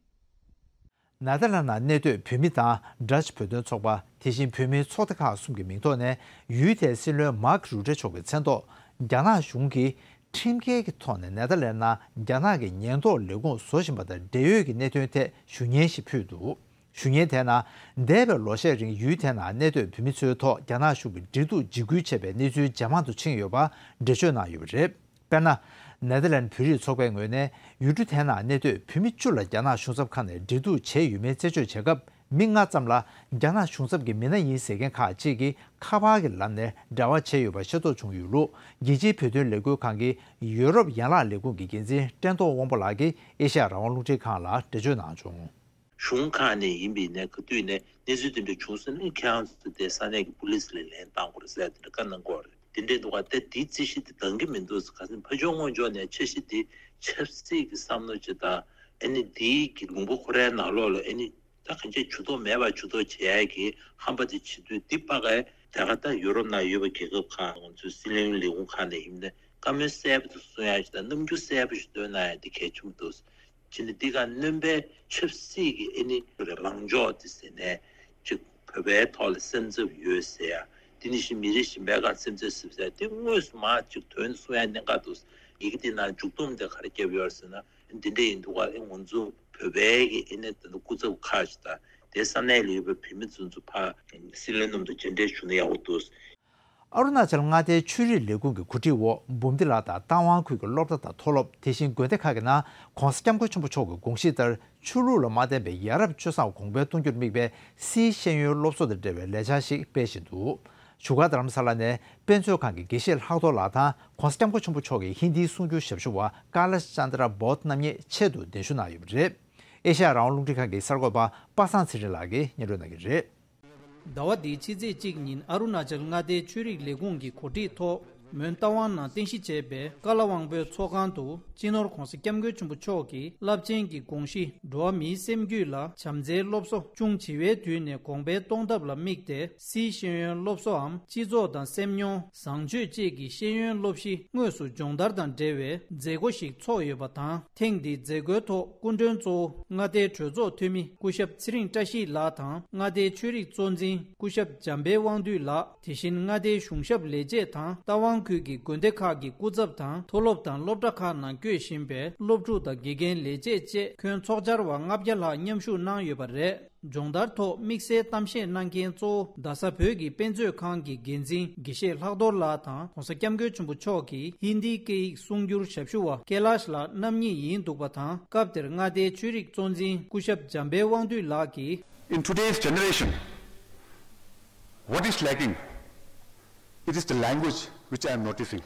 ནེ་དར་ལན་ནང་གནས་སྡོད་བོད་མི་དང་ཌ་ཅི་བོད་དོན་ཚོགས་པ། དེ་བཞིན་བོད་མིའི་ཚོགས་སྡེ་ཁག་གསུམ་གྱི་མིང་ཐོག་ནས་ཡུལ་དེའི་སྲིད་བློན་མཱག་རུ་ཏེ་མཆོག་གི་མཚན་ཐོག་རྒྱ་ནག་གཞུང་གིས་ཁྲིམས་འགལ་གྱི་ཐོག་ནས་ནེ་དར་ལན་ནང་རྒྱ་ནག་གི་ཉེན་རྟོག་ལས་ཁུངས་བཟོ་བཞིན་པ་དང་འབྲེལ་ཡོད་ཀྱི་གནད་དོན་ཐད་ཞུ་སྙན་ཞིག་ཕུལ་འདུག་ཞུ་སྙན་དེའི་ནང་འདས་པའི་ལོ་ཤས་རིང་ཡུལ་དེའི་ནང་གནས་སྡོད་བོད་མི་ཚོའི་ཐོག་རྒྱ་ནག་གཞུང་གིས་འབྲེལ་གཏུག་འཇིགས་སྐུལ་བྱས་པའི་གནས་ཚུལ་ཇེ་མང་དུ་ཕྱིན་ཡོད་པ་འགྲེལ་བརྗོད་གནང་ཡོད་པ་རེད། དཔེར་ན། ནེ་དར་ལན་བོད་རིགས་ཚོགས་པའི་ངོས་ནས་ཡུལ་གྲུ་དེའི་ནང་གནས་སྡོད་བོད་མི་བཅུ་ལ་རྒྱ་ནག་གཞུང་ཚབ་ཁང་ནས་འབྲེལ་གཏུག་བྱས་ཡོད་མེད་རྩད་གཅོད་བྱེད་སྐབས་མི་ལྔ་ཙམ་ལ་རྒྱ་ནག་གཞུང་ཚབ་ཀྱི་མི་སྣ་ཡིན་ཟེར་མཁན་ཁག་ཅིག་གིས་ཁ་པར་གྱི་ལམ་ནས་འབྲེལ་བ་བྱས་ཡོད་པ་ཤེས་རྟོགས་བྱུང་ཡོད་ལུགས་རྒྱལ་སྤྱིའི་བོད་དོན་ལས་འགུལ་ཁང་གི་ཡུ་རོབ་ཡན་ལག་ལས་ཁུངས་ཀྱི་འགན་འཛིན་བཀྲས་མཐོང་དབང་པོ་ལགས་ཀྱིས་ཨེ་ཤ་ཡ་རང་དབང་རླུང་འཕྲིན་ཁང་ལ་འགྲེལ་བརྗོད་གནང་བྱུང་། གཞུང་ཁག་ནས་ཡིན་པའི་ནས་ག་དུས་ནས་གནས་ཚུལ་དེ་འདྲ་བྱུང་སོང་ན་ཁྱེད་རང་ཚོ་དེ་ས་གནས་ཀྱི་པུ་ལིས་ལ་ལན་བཏང་དགོས་རེད་ཟེར་དེ་འདྲ་བཀའ་གནང་གི་ཡོད་རེད། དེ་འདྲའི་འདུག་ག་དེ་དེའི་རྩིས་གཞི་དེ་འདང་གི་མི་འདུག་ཁ་སང་ཕར་ཕྱོགས་ངོས་ཕྱོགས་ནས་འཆར་གཞི་དེ་ཆབ་སྲིད་ཀྱི་བསམ་བློ་ཅིག་དང་ཨ་ནི་དེའི་གི་ལུང་པ་ཁོ་རའི་ནང་ལོགས་ལ་ཨ་ནི་ད་གང་ཅི་ཇུས་གཏོགས་མེད་པ་ཇུས་གཏོགས་བྱེད་ཡ་གི་ཧམ་པ་དེ་བྱེད་དུས་འདི་པ་གའི་ད་ག་ད་ཡུ་རོབ་ནང་ཡོད་པའི་རྒྱལ་ཁབ་ཁག་ང་ཚོའི་སྲིད་བློན་ལས་ཁུངས་ཁག་ནས་ཡིན་ན་བཀའ་མོལ་གསལ་པོ་དེ་གསུང་ཡ་ཞིག་དང་རྣམ་འགྱུར་གསལ་པོ་ཞིག་སྟོན་གནང་ཡ་དེ་གལ་ཆེན་པོ་འདུག་བྱས་ནས་འདི་ག་སྣོན་པའི་ཆབ་སྲིད་ཀྱི་ཨེ་ནི་ལངས་ཕྱོགས་དེ་ཟེར་ནས་ཅིག་བོད་པའི་ཐོག་ལ་སེམས་འཚབ་ཡོད་ཟེར་ཡ། དེ་ནི་བཞིན་མི་རིགས་གཞན་པའི་སྒང་སེམས་འཚབ་སྲིད་ཟེར་ཡ་དེ་དངོས་སུ་མར་ཅིག་དོན་གསུང་ཡ་གནད་འགག་འདུག་ཡི་གེ་དེ་ནང་མཇུག་སྡོམ་དེ་ག་རེ་བརྒྱབ་ཡོད་ཟེར་ན་འདི་འདྲ་ཡིན་འདུག་ག་ཨེ་ང་ཚོ་བོད་པའི་གི་ཨེ་ནི་ད་ལྟ་སྐུ་ཚབ་ཁག་ཅིག་དང་དེ་ས་གནས་ལ་ཡོད་པའི་བོད་མི་ཚོ་ཚོ་ཕར་སྲིད་བློན་རྣམས་དང་མཇལ་འཕྲད་ཞུ་ན་ཡག་པོ་འདུག་ཨ་རུ་ན་ཅལ་མངའ་སྡེའི་ཆོས་རིག་ལས་ཁུངས་ཀྱི་གོ་སྒྲིག་འོག་འབུམ་སྡེ་ལ་དང་རྟ་དབང་ཁུལ་གྱི་སློབ་གྲྭ་དང་མཐོ་སློབ། དེ་བཞིན་དགོན་སྡེ་ཁག་གི་ནང་གོང་ས་སྐྱབས་མགོན་ཆེན་པོ་མཆོག་གི་དགོངས་གཞི་ལྟར་ཆོས་ལུགས་ལ་མ་བརྟེན་པའི་ཡ་རབས་སྤྱོད་བཟང་གོང་འཕེལ་གཏོང་རྒྱུར་དམིགས་པའི་སིའི་ཤེས་ཡོན་སློབ་གསོ་དང་འབྲེལ་བའི་ལས་འཆར་ཞིག་སྤེལ་བཞིན་འདུག་བཞུགས་སྒར་རྡ་རམ་ས་ལ་ནས་དཔེ་མཛོད་ཁང་གི་དགེ་བཤེས་ལྷག་རྡོར་ལགས་དང་གོང་ས་སྐྱབས་མགོན་ཆེན་པོ་མཆོག་གི་ཧིན་དིའི་གསུང་སྒྱུར་ཞབས་ཞུ་བ་ཀ་ལ་ཅན་དྲ་བོད་རྣམ་གཉིས་ཆེད་དུ་གདན་ཞུ་གནང་ཡོད་པ་རེད། ཨེ་ཤ་ཡ་རང་དབང་རླུང་འཕྲིན་ཁང་གི་གསར་འགོད་པ་པ་སངས་ཚེ་རིང་ལགས་ཀྱིས་སྙན་སྒྲོན་གནང་གི་རེད། ཟླ་བ་འདིའི་ཕྱི་ཚེས་གཅིག་ཉིན་ཨ་རུ་ན་ཅལ་མངའ་སྡེའི་ཆོས་རིག་ལས་ཁུངས་ཀྱི་གོ་སྒྲིག་ཐོག་མོན་རྟ་དབང་ནང་རྟེན་གཞི་བྱས་པའི་ཀ་ལ་དབང་པོའི་ཚོགས་ཁང་དུ་སྤྱི་ནོར་གོང་ས་སྐྱབས་མགོན་ཆེན་པོ་མཆོག་གིས་རླབས་ཆེན་གྱི་དགོངས་གཞི་འགྲོ་བ་མིའི་སེམས་རྒྱུད་ལ་བྱམས་བརྩེའི་སློབ་གསོ། ཅུང་བྱིས་པའི་དུས་ནས་གོང་འཕེལ་གཏོང་ཐབས་ལ་དམིགས་ཏེ་སིའི་ཤེས་ཡོན་སློབ་གསོའམ་སྤྱི་ཚོགས་དང་སེམས་མྱོང་བཟང་སྤྱོད་བཅས་ཀྱི་ཤེས་ཡོན་སློབ་གཞི་དངོས་སུ་སྦྱོང་བརྡར་དང་འབྲེལ་བའི་མཛད་སྒོ་ཞིག་ཚོགས་ཡོད་པ་དང་། ཐེངས་འདིའི་མཛད་སྒོའི་ཐོག་སྐུ་མགྲོན་གཙོ་བོ་མངའ་སྡེའི་གྲོས་ཚོགས་འཐུས་མི་སྐུ་ཞབས་ཚེ་རིང་བཀྲ་ཤིས་ལགས་དང་། མངའ་སྡེའི་ཆོས་རིག་གཙོ་འཛིན་སྐུ་ཞབས་འཇམ་དཔལ་དབང་འདུས་ལགས། དེ་བཞིན་མངའ་སྡེའི་གཞུང་ཞབས་ལས་བྱེད་དང་རྟ་དབང་ཁུལ་གྱི་དགོན་སྡེ་ཁག་གི་སྐུ་ཚབ་དང་། མཐོ་སློབ་དང་སློབ་གྲྭ་ཁག་ནང་བསྐྱོད་བཞིན་པའི་སློབ་ཕྲུག་དང་དགེ་རྒན་ལས་བྱེད་བཅས་ཁྱོན་ཚོགས་བཅར་བ་ལྔ་བརྒྱ་ལྷག་མཉམ་ཞུགས་གནང་ཡོད་པ་རེད། སྦྱོང་བརྡར་ཐོག་དམིགས་བསལ་གཏམ་བཤད་གནང་མཁན་གཙོ་བོ་རྡ་ས་བོད་ཀྱི་དཔེ་མཛོད་ཁང་གི་འགན་འཛིན་དགེ་བཤེས་ལྷག་རྡོར་ལགས་དང་། གོང་ས་སྐྱབས་མགོན་ཆེན་པོ་མཆོག་གི་ཧིན་དིའི་སྐད་ཡིག་གསུང་སྒྱུར་ཞབས་ཞུ་བ་ཀེ་ལཱཤ་ལགས་རྣམ་གཉིས་ཡིན་འདུག་པ་དང་། སྐབས་དེར་མངའ་སྡེའི་ཆོས་རིག་གཙོ་འཛིན་སྐུ་ཞབས་འཇམ་དཔལ་དབང་འདུས་ལགས་ཀྱིས། In today's generation, what is lacking? It is the language which I am noticing.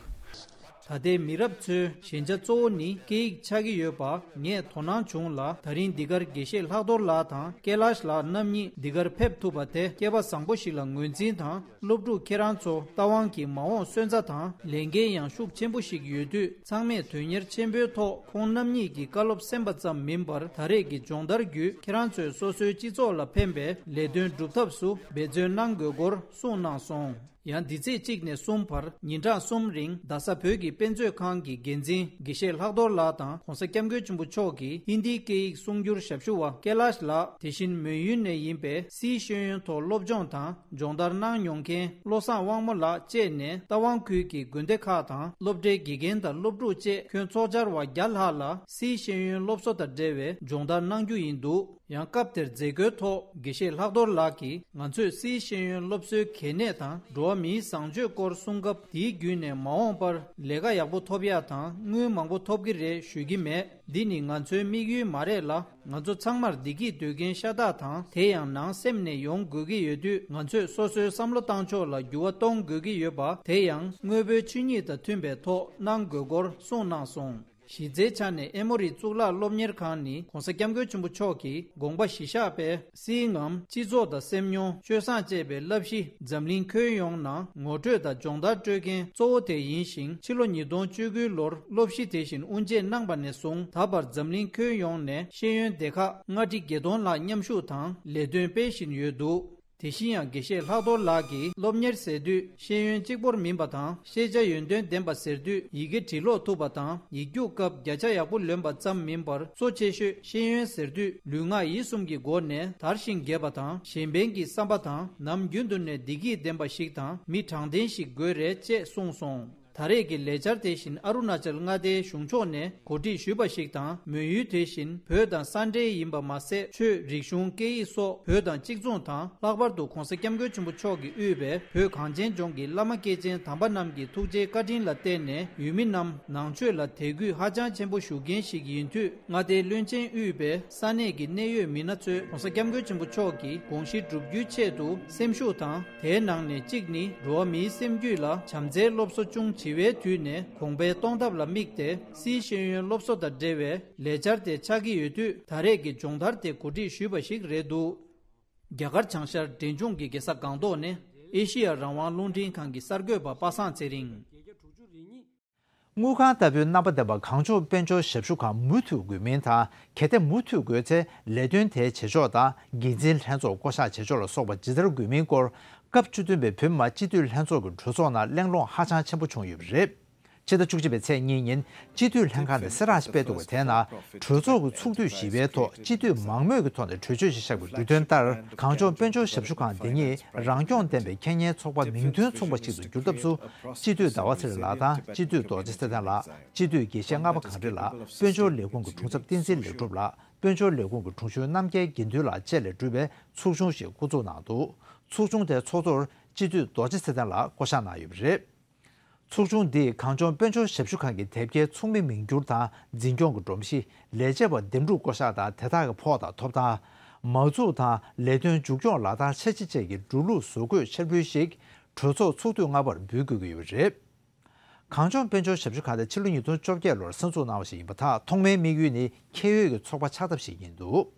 ད་ལྟའི་མི་རབས་ཚོའི་ཞན་ཆ་གཙོ་བོ་ནི་སྐད་ཡིག་ཆགས་ཀྱི་ཡོད་པ་ངས་དོ་སྣང་བྱུང་ལ། ད་རིང་འདི་གར་དགེ་བཤེས་ལྷག་རྡོར་ལགས་དང་ཀེ་ལཱཤ་ལགས་རྣམ་གཉིས་འདི་གར་ཕེབས་ཐུབ་པ་དེ་སྐལ་པ་བཟང་པོ་ཞིག་ལ་ངོས་འཛིན་དང་། སློབ་ཕྲུག་ཁྱེད་རང་ཚོ་རྟ་དབང་གི་མ་འོངས་སོན་རྩ་དང་ལས་འགན་ཡང་ཤུགས་ཆེན་པོ་ཞིག་ཡོད་དུས། ཚང་མས་དོན་གཉེར་ཆེན་པོའི་ཐོག་ཁོང་རྣམ་གཉིས་ཀྱི་བཀའ་སློབ་གསན་པ་ཙམ་མིན་པར། ད་རེས་ཀྱི་སྦྱོང་བརྡར་བརྒྱུད་ཁྱེད་རང་ཚོས་སོ་སོའི་སྤྱི་ཚོགས་ལ་ཕན་པའི་ལས་དོན་སྒྲུབ་ཐབས་སུ་འབད་བརྩོན་གནང་དགོས་སྐོར་གསུངས་གནང་སོང་། ཡང་འདི་ཚེས་གཅིག་ནས་གསུམ་བར་ཉིན་གྲངས་གསུམ་རིང་རྡ་ས་བོད་ཀྱི་དཔེ་མཛོད་ཁང་གི་འགན་འཛིན་དགེ་བཤེས་ལྷག་རྡོར་ལགས་དང་། གོང་ས་སྐྱབས་མགོན་ཆེན་པོ་མཆོག་གི་ཧིན་དིའི་སྐད་ཡིག་གསུང་སྒྱུར་ཞབས་ཞུ་བ་ཀེ་ལཱཤ་ལགས། དེ་བཞིན་མོན་ཡུལ་ནས་ཡིན་པའི་སིའི་ཤེས་ཡོན་ཐོག་སློབ་སྦྱོང་དང་སྦྱོང་བརྡར་གནང་མྱོང་མཁན་བློ་བཟང་དབང་མོ་ལགས་བཅས་ནས་རྟ་དབང་ཁུལ་གྱི་དགོན་སྡེ་ཁག་དང་སློབ་གྲྭའི་དགེ་རྒན་དང་སློབ་ཕྲུག་བཅས་ཁྱོན་ཚོགས་བཅར་བ་བརྒྱ་ལྷག་ལ་སིའི་ཤེས་ཡོན་སློབ་གསོ་དང་འབྲེལ་བའི་སྦྱོང་བརྡར་གནང་རྒྱུ་ཡིན་འདུག་ཡང་སྐབས་དེར་མཛད་སྒོའི་ཐོག་དགེ་བཤེས་ལྷག་རྡོར་ལགས་ཀྱིས་ང་ཚོས་སིའི་ཤེས་ཡོན་སློབ་གསོའི་གལ་གནད་དང་འགྲོ་བ་མིའི་བཟང་སྤྱོད་སྐོར་གསུང་སྐབས། དེའི་བརྒྱུད་ནས་མ་འོངས་པར་ལས་ཀ་ཡག་པོ་ཐོབ་ཡག་དང་དངུལ་མང་པོ་ཐོབ་ཀྱི་རེད་ཞུ་གི་མེད། འདི་ནི་ང་ཚོའི་དམིགས་ཡུལ་མ་རེད་ལ། ང་ཚོ་ཚང་མར་བདེ་སྐྱིད་འདོད་མཁན་ཤ་སྟག་དང་། དེ་ཡང་ནང་སེམས་ནས་ཡོང་དགོས་ཀྱི་ཡོད་དུས། ང་ཚོས་སོ་སོའི་བསམ་བློ་བཏང་ཕྱོགས་ལ་འགྱུར་བ་གཏོང་དགོས་ཀྱི་ཡོད་པ། དེ་ཡང་དངོས་པོའི་ཆོས་ཉིད་དང་མཐུན་པའི་ཐོག་གནང་དགོས་སྐོར་གསུངས་གནང་སོང་། གཞི་རྩའི་ཆ་ནས་ཨེ་མོ་རི་གཙུག་ལག་སློབ་གཉེར་ཁང་ནི་༸གོང་ས་༸སྐྱབས་མགོན་ཆེན་པོ་མཆོག་གི་དགོངས་པ་གཞི་བཞག་པའི་སིལ་ངམ་སྤྱི་ཚོགས་དང་སེམས་མྱོང་སྤྱོད་བཟང་ཅེས་པའི་བསླབ་གཞི་འཛམ་གླིང་ཁྱོན་ཡོངས་ནང་ངོ་སྤྲོད་དང་སྦྱོང་བརྡར་སྤྲོད་མཁན་གཙོ་བོ་དེ་ཡིན་ཞིང་། ཕྱི་ལོ་ཉིས་སྟོང་བཅུ་དགུའི་ལོར་སློབ་གཞི་དེ་བཞིན་དབུ་འབྱེད་གནང་པ་ནས་བཟུང་། ད་བར་འཛམ་གླིང་ཁྱོན་ཡོངས་ནས་ཤེས་ཡོན་སྡེ་ཁག་ལྔ་ཁྲི་བརྒྱད་སྟོང་ལྷག་མཉམ་ཞུགས་དང་ལས་དོན་སྤེལ་བཞིན་ཡོད་འདུག་དེ་བཞིན་ཡང་དགེ་བཤེས་ལྷག་རྡོར་ལགས་ཀྱིས་སློབ་གཉེར་ཟེར་དུས་ཤེས་ཡོན་གཅིག་པོར་མིན་པ་དང་། ཤེས་བྱ་ཡོན་ཏན་ལྡན་པ་ཟེར་དུས་ཡི་གེ་འབྲི་ཀློག་ཐུབ་པ་དང་། ཡིག་རྒྱུགས་སྐབས་བརྒྱ་ཆ་ཡག་པོ་ལོན་པ་ཙམ་མིན་པར། གཙོ་ཆེ་ཤོས་ཤེས་ཡོན་ཟེར་དུས་ལུས་ངག་ཡིད་གསུམ་གྱི་སྒོ་ནས་དར་ཞིང་རྒྱས་པ་དང་། གཞན་ཕན་གྱི་བསམ་པ་དང་། ནམ་རྒྱུན་དུ་ནས་བདེ་སྐྱིད་ལྡན་པ་ཞིག་དང་མི་དྲང་བདེན་ཞིག་དགོས་རེད་ཅེས་གསུངས་སོང་། ད་རེས་ཀྱི་ལས་འཆར་དེ་བཞིན་ཨ་རུ་ན་ཅལ་མངའ་སྡེའི་གཞུང་ཕྱོགས་ནས་གོ་སྒྲིག་ཞུས་པ་ཞིག་དང་། མོན་ཡུལ་དེ་བཞིན་བོད་དང་ས་འབྲེལ་ཡིན་པ་མ་ཟད། ཆོས། རིག་གཞུང་། སྐད་ཡིག་སོགས་བོད་དང་གཅིག་མཚུངས་དང་། ལྷག་པར་དུ་༸གོང་ས་༸སྐྱབས་མགོན་ཆེན་པོ་མཆོག་གིས་དབུས་པའི་བོད་གངས་ཅན་ལྗོངས་ཀྱི་བླ་མ་སྐྱེས་ཆེན་དམ་པ་རྣམས་ཀྱི་ཐུགས་རྗེའི་བཀའ་དྲིན་ལ་བརྟེན་ནས། ཡུལ་མི་རྣམས་ནང་ཆོས་ལ་དད་གུས་ཧ་ཅང་ཆེན་པོ་ཞུ་མཁན་ཞིག་ཡིན་དུས། མངའ་སྡེའི་བློན་ཆེན་དབུས་པའི་ས་གནས་ཀྱི་གནད་ཡོད་མི་སྣ་ཚོས་༸གོང་ས་༸སྐྱབས་མགོན་ཆེན་པོ་མཆོག་གི་དགོངས་གཞི་བསྒྲུབ་རྒྱུའི་ཆེད་དུ་སེམས་ཤུགས་དང་། དེའི་ནང་ནས་གཅིག་ནི། འགྲོ་བ་མིའི་སེམས་རྒྱུད་ལ་བྱམས་བརྩེའི་སློབ་གསོ་ཅུང་བྱིས་པའི་དུས་ནས་གོང་འཕེལ་གཏོང་ཐབས་ལ་དམིགས་ཏེ། སིའི་ཤེས་ཡོན་སློབ་གསོ་དང་འབྲེལ་བའི་ལས་འཆར་དེ་ཆགས་ཀྱི་ཡོད་དུས། ད་རེས་ཀྱི་སྦྱོང་བརྡར་དེ་གོ་སྒྲིག་ཞུས་པ་ཞིག་རེད་འདུག་རྒྱ་གར་བྱང་ཤར་འབྲས་ལྗོངས་ཀྱི་རྒྱལ་ས་སྒང་ཏོག་ནས་ཨེ་ཤེ་ཡ་རང་དབང་རླུང་འཕྲིན་ཁང་གི་གསར་འགོད་པ་པ་སངས་ཚེ་རིང་། དངུལ་ཁང་ལྟ་བུའི་རྣམ་པ་ལྡན་པ་གངས་ལྗོངས་དཔལ་འབྱོར་ཞབས་ཞུ་ཁང་མུ་མཐུད་དགོས་མིན་དང་། གལ་ཏེ་མུ་མཐུད་དགོས་ཚེ། ལས་དོན་དེའི་བྱེད་ཕྱོགས་དང་། འགན་འཛིན་ལྷན་ཚོགས་བསྐོ་གཞག་བྱེད་ཕྱོགས་ལ་སོགས་པ་ཇི་ལྟར་དགོས་མིན་སྐོར། སྐབས་བཅུ་བདུན་པའི་བོད་མི་མང་སྤྱི་འཐུས་ལྷན་ཚོགས་ཀྱི་གྲོས་ཚོགས་ནང་གླེང་སློང་ཧ་ཅང་ཆེན་པོ་བྱུང་ཡོད་པ་རེད། ཕྱི་ཟླ་བཅུ་གཅིག་པའི་ཚེས་གཉིས་ཉིན་སྤྱི་འཐུས་ལྷན་ཁང་ནས་གསལ་བསྒྲགས་ཤིག་སྤེལ་འདུག་པ་དེའི་ནང་། གྲོས་ཚོགས་ཀྱི་ཚོགས་དུས་བཞི་པའི་ཐོག་སྤྱི་འཐུས་མང་མོས་ཀྱི་ཐོག་ནས་གྲོས་ཆོད་ཞིག་བཞག་པའི་འབྲུ་དོན་ལྟར། གངས་ལྗོངས་དཔལ་འབྱོར་ཞབས་ཞུ་ཁང་འདི་ཉིད་རང་སྐྱོང་ལྡན་པའི་ཁེ་གཉེར་ཚོགས་པ་མིང་དོན་མཚུངས་པ་ཞིག་ཏུ་བསྒྱུར་ཐབས་སུ། སྤྱི་འཐུས་ཟླ་བ་ཚེ་རིང་ལགས་དང་། སྤྱི་འཐུས་རྡོ་རྗེ་ཚེ་བརྟན་ལགས། སྤྱི་འཐུས་དགེ་བཤེས་ལྔ་པ་གངས་རི་ལགས། དཔལ་འབྱོར་ལས་ཁུངས་ཀྱི་དྲུང་ཆེན་བསྟན་འཛིན་ལེགས་གྲུབ་ལགས། དཔལ་འབྱོར་ལས་ཁུངས་ཀྱི་དྲུང་གཞོན་རྣམ་རྒྱལ་དགེ་འདུན་ལགས་བཅས་ལས་གྲུབ་པའི་ཚོགས་ཆུང་ཞིག་བསྐོ་འཛུགས་གནང་འདུག་ཚོགས་ཆུང་དེའི་ཚོགས་གཙོར་སྤྱི་འཐུས་རྡོ་རྗེ་ཚེ་བརྟན་ལགས་བསྐོ་གཞག་གནང་ཡོད་པ་རེད། ཚོགས་ཆུང་འདིས་གངས་ལྗོངས་དཔལ་འབྱོར་ཞབས་ཞུ་ཁང་གི་དེབ་སྐྱེལ་ཚོགས་མི་མིང་བསྒྱུར་དང་། འཛིན་སྐྱོང་གི་སྒྲོམ་གཞི། ལས་བྱེད་པ་འདེམས་སྒྲུག་བསྐོ་གཞག་དང་། དེ་དག་གི་ཕོགས་དང་ཐོབ་ཐང་། མ་འཛུགས་དང་ལས་དོན་མཇུག་སྐྱོང་ལག་བསྟར་འཆར་གཞི་བཅས་ཀྱི་འགྲོ་ལུགས་བཟོ་བཀོད་འཆར་འབུལ་ཞིག་གྲོས་ཚོགས་ཚོགས་དུས་ལྔ་པར་འབུལ་དགོས་ཀྱི་ཡོད་པ་རེད། གངས་ལྗོངས་དཔལ་འབྱོར་ཞབས་ཞུ་ཁང་དེ་ཕྱི་ལོ་ཉིས་སྟོང་བཅོ་བརྒྱད་ལོར་གསར་འཛུགས་གནང་བ་ཞིག་ཡིན་པ་དང་། ཐོག་མའི་དམིགས་ཡུལ་ནི་ཁྱད་ཡོད་ཀྱི་ཚོགས་པ་ཆགས་ཐབས་ཤིག་ཡིན་འདུག་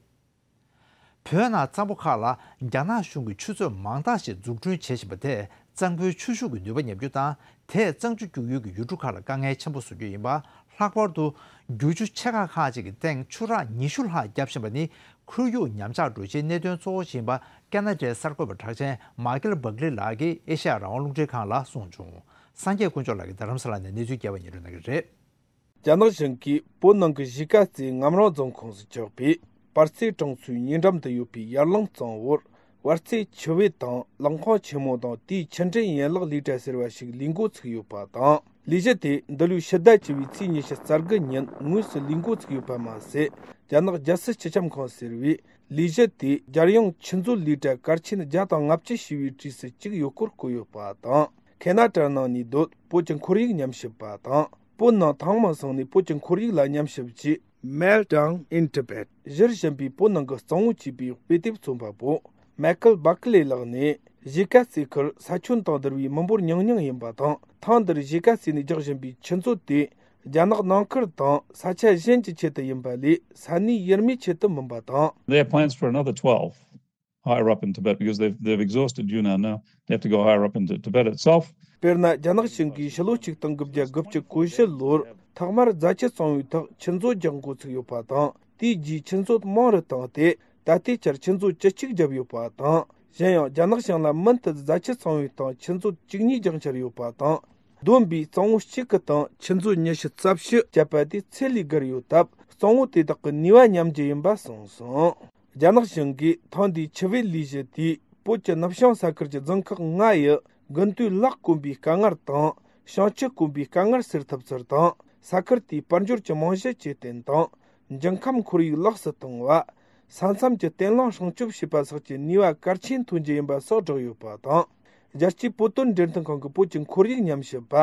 བོད་ནང་གཙང་པོ་ཁག་ལ་རྒྱ་ནག་གཞུང་གིས་ཆུ་མཛོད་མང་དག་ཞིག་འཛུགས་སྐྲུན་བྱེད་བཞིན་པ་དེས་གཙང་པོའི་ཆུ་ཤུགས་ཀྱི་ནུས་པ་ཉམས་རྒྱུ་དང་། དེས་གཙང་ཆུ་རྒྱུག་ཡུལ་གྱི་ཡུལ་གྲུ་ཁག་ལ་དཀའ་ངལ་ཆེན་པོ་བཟོ་རྒྱུ་ཡིན་པ། ལྷག་པར་དུ་རྒྱུག་ཆུ་ཆེ་ཁག་ཁག་ཅིག་གི་སྟེང་ཆུ་རགས་ཉི་ཤུ་ལྷག་བརྒྱབ་བཞིན་པ་ནི་ཁོར་ཡུག་ཉམས་ཆག་འགྲོ་ཕྱིའི་གནད་དོན་གཙོ་བོ་ཞིག་ཡིན་པ། ཁེ་ན་ཌའི་གསར་འགོད་པ་གྲགས་ཅན་མཱ་ཀལ་བྷག་ལི་ལགས་ཀྱིས་ཨེ་ཤ་ཡ་རང་དབང་རླུང་འཕྲིན་ཁང་ལ་གསུངས་བྱུང་། སངས་རྒྱས་དཀོན་མཆོག་ལགས་ཀྱིས་རྡ་རམ་ས་ལ་ནས་གནས་ཚུལ་རྒྱས་པ་སྙན་སྒྲོན་གནང་གི་རེད། རྒྱ་ནག་གཞུང་གིས་བོད་ནང་གི་གཞིས་ཀ་རྩེའི་ངམ་རང་རྫོང་ཁོངས་སུ་ཆགས་པའི་པར་རྩེ་གྲོང་ཚོའི་ཉེ་འགྲམ་དུ་ཡོད་པའི་ཡར་ལུང་གཙང་བོར་བར་རྩེ་ཆུ་བེད་དང་གླང་ཁོང་ཆེན་མོ་དང་དེའི་ཆུ་འདྲེན་ཡན་ལག་ལས་གྲྭ་ཟེར་བ་ཞིག་ལས་འགོ་ཚུགས་ཡོད་པ་དང་། ལས་གཞི་དེ་འདི་ལོའི་ཕྱི་ཟླ་བཅུ་པའི་ཚེས་ཉི་ཤུ་རྩ་དགུ་ཉིན་དངོས་སུ་ལས་འགོ་ཚུགས་ཡོད་པ་མ་ཟད། རྒྱ་ནག་རྒྱལ་སྲིད་སྤྱི་ཁྱབ་ཁང་ཟེར་བས་ལས་གཞི་དེ་རྒྱལ་ཡོངས་ཆུ་མཛོད་ལས་གྲྭ་གལ་ཆེན་བརྒྱ་དང་ལྔ་བཅུ་ཞེས་པའི་གྲས་སུ་བཅུག་ཡོད་སྐོར་བཀོད་ཡོད་པ་དང་། ཁེ་ན་ཌ་ནང་ནས་སྡོད་བོད་ཀྱི་ཁོར་ཡུག་ཉམས་ཞིབ་པ་དང་། བོད་ནང་ཐེངས་མང་སོང་ནས་བོད་ཀྱི་ཁོར་ཡུག་ལ་ཉམས་ཞིབ་ཀྱིས། Meltdown in Tibet གཞིར་བཞིན་པའི་བོད་ནང་གི་གཙང་བོ་ཅེས་པའི་དཔེ་དེབ་རྩོམ་པ་པོ་མའི་ཀལ་བྷག་ལེ་ལགས་ནས། གཞིས་ཀ་རྩེ་ཁུལ་ས་ཁྱོན་དང་བསྡུར་བའི་མི་འབོར་ཉུང་ཉུང་ཡིན་པ་དང་། ཐེངས་འདིར་གཞིས་ཀ་རྩེ་ནས་རྒྱག་བཞིན་པའི་ཆུ་མཛོད་དེ། རྒྱ་ནག་ནང་ཁུལ་དང་ས་ཆ་གཞན་གྱི་ཆེད་དུ་ཡིན་པ་ལས། ས་གནས་ཡུལ་མིའི་ཆེད་དུ་མིན་པ་དང་། They have plans for another twelve higher up in Tibet because they've, they've exhausted Yunnan now. They have to go higher up into Tibet itself. དཔེར་ན། རྒྱ་ནག་གཞུང་གིས་ཕྱི་ལོ་ཆིག་སྟོང་དགུ་བརྒྱ་དགུ་བཅུ་གོ་བཞི་ལོར་ཐོག་མར་རྫ་ཆུ་གཙང་བོའི་ཐོག་ཆུ་མཛོད་རྒྱག་འགོ་ཚུགས་ཡོད་པ་དང་། དེའི་རྗེས་ཆུ་མཛོད་མང་རུ་བཏང་སྟེ། ད་ལྟའི་ཆར་ཆུ་མཛོད་བཅུ་གཅིག་བརྒྱབ་ཡོད་པ་དང་། གཞན་ཡང་། རྒྱ་ནག་གཞུང་ལ་མུ་མཐུད་རྫ་ཆུ་གཙང་བོའི་སྟེང་ཆུ་མཛོད་བཅུ་གཉིས་རྒྱག་འཆར་ཡོད་པ་དང་། བསྡོམས་པས་གཙང་བོ་གཅིག་གི་སྟེང་ཆུ་མཛོད་ཉི་ཤུ་རྩ་བཞི་བརྒྱབ་པ་དེ་ཚད་ལས་བརྒལ་ཡོད་སྟབས། གཙང་བོ་དེ་དག་གི་ནུས་པ་ཉམས་རྒྱུ་ཡིན་པ་གསུངས་སོང་། རྒྱ་ནག་གཞུང་གིས་ཐེངས་འདིའི་ཆུ་བེད་ལས་གཞི་དེས་བོད་ཀྱི་ནུབ་བྱང་ས་ཁུལ་གྱི་རྫོང་ཁག་ལྔ་ཡི་དགུན་དུས་ལག་དཀོན་པའི་དཀའ་ངལ་དང་། བྱང་ཆུབ་དཀོན་པའི་དཀའ་ངལ་སེལ་ཐུབ་ཚུལ་དང་། ས་ཁུལ་དེའི་དཔལ་འབྱོར་གྱི་རྨང་གཞི་ཇེ་བརྟན་དང་། འབྱུང་ཁམས་ཁོར་ཡུག་ལེགས་སུ་གཏོང་བ། ས་མཚམས་ཀྱི་བརྟན་ལྷིང་སྲུང་སྐྱོབ་བྱེད་པ་སོགས་ཀྱི་ནུས་པ་གལ་ཆེན་ཐོན་རྒྱུ་ཡིན་པ་སོགས་བསྒྲགས་ཡོད་པ་དང་། རྒྱལ་སྤྱིའི་བོད་དོན་འབྲེལ་མཐུད་ཁང་གི་བོད་ཀྱི་ཁོར་ཡུག་ཉམས་ཞིབ་པ་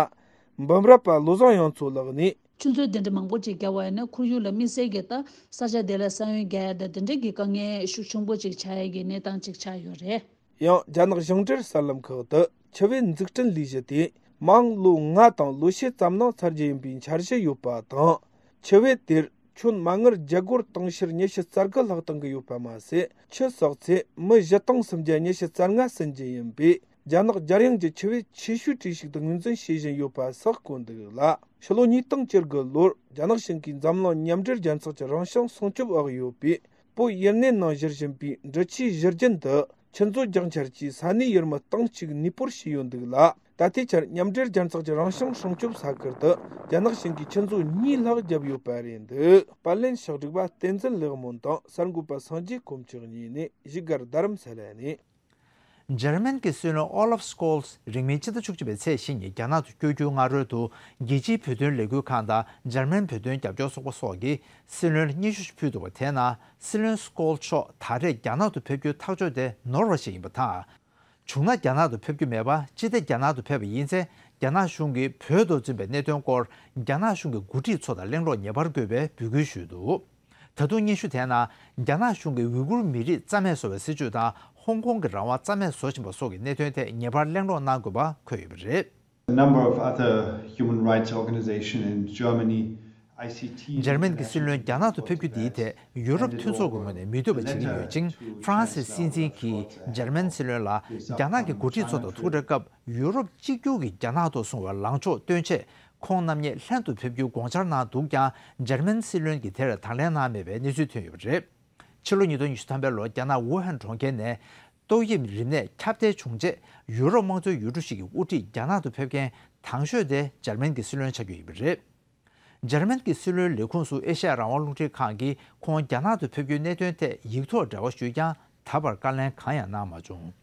འབུམ་རམས་པ་བློ་བཟང་དབྱངས་མཚོ་ལགས་ནས། ཆུ་མཛོད་དེ་འདྲ་མང་པོ་ཅིག་བརྒྱབ་པ་ཡིན་ན་ཁོར་ཡུག་ལ་དམིགས་བསལ་གྱི་ད་ས་ཆ་དེ་ལ་ས་ཡོམ་རྒྱག་ཡ་དང་དེ་འདྲ་གི་དཀའ་ངལ་ཤུགས་ཆེན་པོ་ཅིག་ཆགས་ཡ་གི་གནས་སྟངས་ཅིག་ཆགས་ཡོད་རེད། ཡང་རྒྱ་ནག་ཞིང་འབྲེལ་གསར་ལམ་ཁག་ཏུ་ཆུ་བེད་འཛུགས་སྐྲུན་ལས་གཞི་དེ་མ་འོངས་ལོ་ལྔ་དང་ལོ་ཕྱེད་ཙམ་ནང་ཚར་རྒྱུ་ཡིན་པའི་འཆར་གཞི་ཡོད་པ་དང་། ཆུ་བེད་དེར་ཁྱོན་མ་དངུལ་རྒྱ་སྒོར་དུང་ཕྱུར་ཉི་ཤུ་རྩ་དགུ་ལྷག་གཏོང་གི་ཡོད་པ་མ་ཟད། ཆུ་བསགས་ཚད་མི་བཞི་སྟོང་སུམ་བརྒྱ་ཉི་ཤུ་རྩ་ལྔ་ཟིན་རྒྱུ་ཡིན་པས། རྒྱ་ནག་རྒྱལ་ཡོངས་ཀྱི་ཆུ་བེད་ཆེ་ཤོས་གྲས་ཤིག་ཏུ་ངོས་འཛིན་བྱེད་བཞིན་ཡོད་པ་སོགས་བཀོད་འདུག་ལ། ཕྱི་ལོ་ཉིས་སྟོང་བཅུ་དགུ་ལོར་རྒྱ་ནག་གཞུང་གིས་འཛམ་གླིང་མཉམ་འབྲེལ་རྒྱལ་ཚོགས་ཀྱི་རང་བྱུང་སྲུང་སྐྱོབ་འོག་ཡོད་པའི་བོད་ཡུན་ནན་ནང་བཞུར་བཞིན་པའི་འབྲི་ཆུའི་བཞུར་རྒྱུན་དུ་ཆུ་མཛོད་རྒྱག་འཆར་གྱིས་ས་གནས་ཡུལ་མི་སྟོང་གཅིག་གནས་སྤོར་བྱས་ཡོད་འདུག་ལ། ད་ལྟའི་ཆར་མཉམ་འབྲེལ་རྒྱལ་ཚོགས་ཀྱི་རང་བྱུང་སྲུང་སྐྱོབ་ས་ཁུལ་དུ་རྒྱ་ནག་གཞུང་གིས་ཆུ་མཛོད་གཉིས་ལྷག་བརྒྱབ་ཡོད་པ་རེད་འདུག་པར་ལེན་ཕྱག་བསྒྲིགས་པ་བསྟན་འཛིན་ལེགས་སྨོན་དང་གསར་འགོད་པ་སངས་རྒྱས་དཀོན་མཆོག་གཉིས་ནས་བཞུགས་སྒར་རྡ་རམ་ས་ལ་ནས། འཇར་མན་གྱི་སྲིད་བློན་ཨོ་ལབ་སྐོལ་རིང་མིན་ཕྱི་ཟླ་བཅུ་གཅིག་པའི་ཚེས་བཞི་ཉིན་རྒྱ་ནག་ཏུ་བསྐྱོད་རྒྱུའི་སྔ་རོལ་དུ། རྒྱལ་སྤྱིའི་བོད་དོན་ལས་འགུལ་ཁང་དང་འཇར་མན་བོད་དོན་རྒྱབ་སྐྱོར་ཚོགས་པ་སོགས་ཀྱིས་སྲིད་བློན་ལ་སྙན་ཞུ་ཞིག་ཕུལ་འདུག་པ། དེ་ནང་སྲིད་བློན་སྐོལ་མཆོག་ད་རེས་རྒྱ་ནག་ཏུ་ཕེབས་རྒྱུའི་ཐག་གཅོད་དེ་ནོར་བ་ཞིག་ཡིན་པ་དང་། བྱུང་ན་རྒྱ་ནག་ཏུ་ཕེབས་རྒྱུ་མེད་པ། ཅི་སྟེ་རྒྱ་ནག་ཏུ་ཕེབས་པ་ཡིན་ཚེ། རྒྱ་ནག་གཞུང་གིས་བོད་དུ་འཛིན་པའི་གནད་དོན་སྐོར་རྒྱ་ནག་གཞུང་གི་འགོ་ཁྲིད་ཚོ་དང་གླེང་རོགས་ངེས་པར་དགོས་པའི་འབོད་སྐུལ་ཞུས་འདུག་ད་དུང་སྙན་ཞུ་དེའི་ནང་རྒྱ་ནག་གཞུང་གིས་ཝུའི་གུར་མི་རིགས་རྩ་མེད་བཟོ་བའི་སྲིད་བྱུས་དང་ཧོང་ཀོང་གི་རང་དབང་རྩ་མེད་བཟོ་བཞིན་པ་སོགས་ཀྱི་གནད་དོན་ཐད་ངེས་པར་གླེང་རོགས་གནང་དགོས་པ་འཁོད་ཡོད་པ་རེད། A number of other human rights organization in Germany, I C T, འཇར་མན་གྱི་སྲིད་བློན་རྒྱ་ནག་ཏུ་ཕེབས་རྒྱུ་འདིའི་ཐད་ཡུ་རོབ་མཐུན་ཚོགས་ཀྱི་ངོས་ནས་མི་འདོད་པ་བྱེད་ཀྱི་ཡོད་ཅིང་། ཧྥ་རན་སིའི་སྲིད་འཛིན་གྱིས་འཇར་མན་སྲིད་བློན་ལ་རྒྱ་ནག་གི་འགོ་ཁྲིད་ཚོ་དང་ཐུག་འཕྲད་སྐབས་ཡུ་རོབ་གཅིག་གྱུར་གྱིས་རྒྱ་ནག་ཐོག་བཟུང་བའི་ལངས་ཕྱོགས་སྟོན་ཆེད། ཁོང་རྣམ་གཉིས་ལྷན་དུ་ཕེབས་རྒྱུའི་དགོངས་འཆར་གནང་འདུག་ཀྱང་། འཇར་མན་སྲིད་བློན་གྱིས་དེར་དང་ལེན་གནང་མེད་པའི་གནས་ཚུལ་ཐོན་ཡོད་པ་རེད། ཕྱི་ལོ་ཉིས་སྟོང་ཉི་ཤུ་ཐམ་པའི་ལོར་རྒྱ་ནག་ཝུ་ཧན་གྲོང་ཁྱེར་ནས་ཏོག་དབྱིབས་རིམས་ནད་ཁྱབ་གདལ་བྱུང་རྗེས། ཡུ་རོབ་དམངས་གཙོའི་ཡུལ་གྲུ་ཞིག་གི་དབུ་ཁྲིད་རྒྱ་ནག་ཏུ་ཕེབས་མཁན་དང་ཤོས་དེ་འཇར་མན་གྱི་སྲིད་བློན་ཆགས་རྒྱུ་ཡིན་པ་རེད། འཇར་མན་གྱི་སྲིད་བློན་ལས་ཁུངས་སུ་ཨེ་ཤ་ཡ་རང་དབང་རླུང་འཕྲིན་ཁང་གིས་ཁོང་རྒྱ་ནག་ཏུ་ཕེབས་རྒྱུའི་གནད་དོན་ཐད་ཡིག་ཐོག་འབྲེལ་བ་ཞུས་ཀྱང་། ད་བར་བཀའ་ལན་གང་ཡང་གནང་མ་བྱུང་།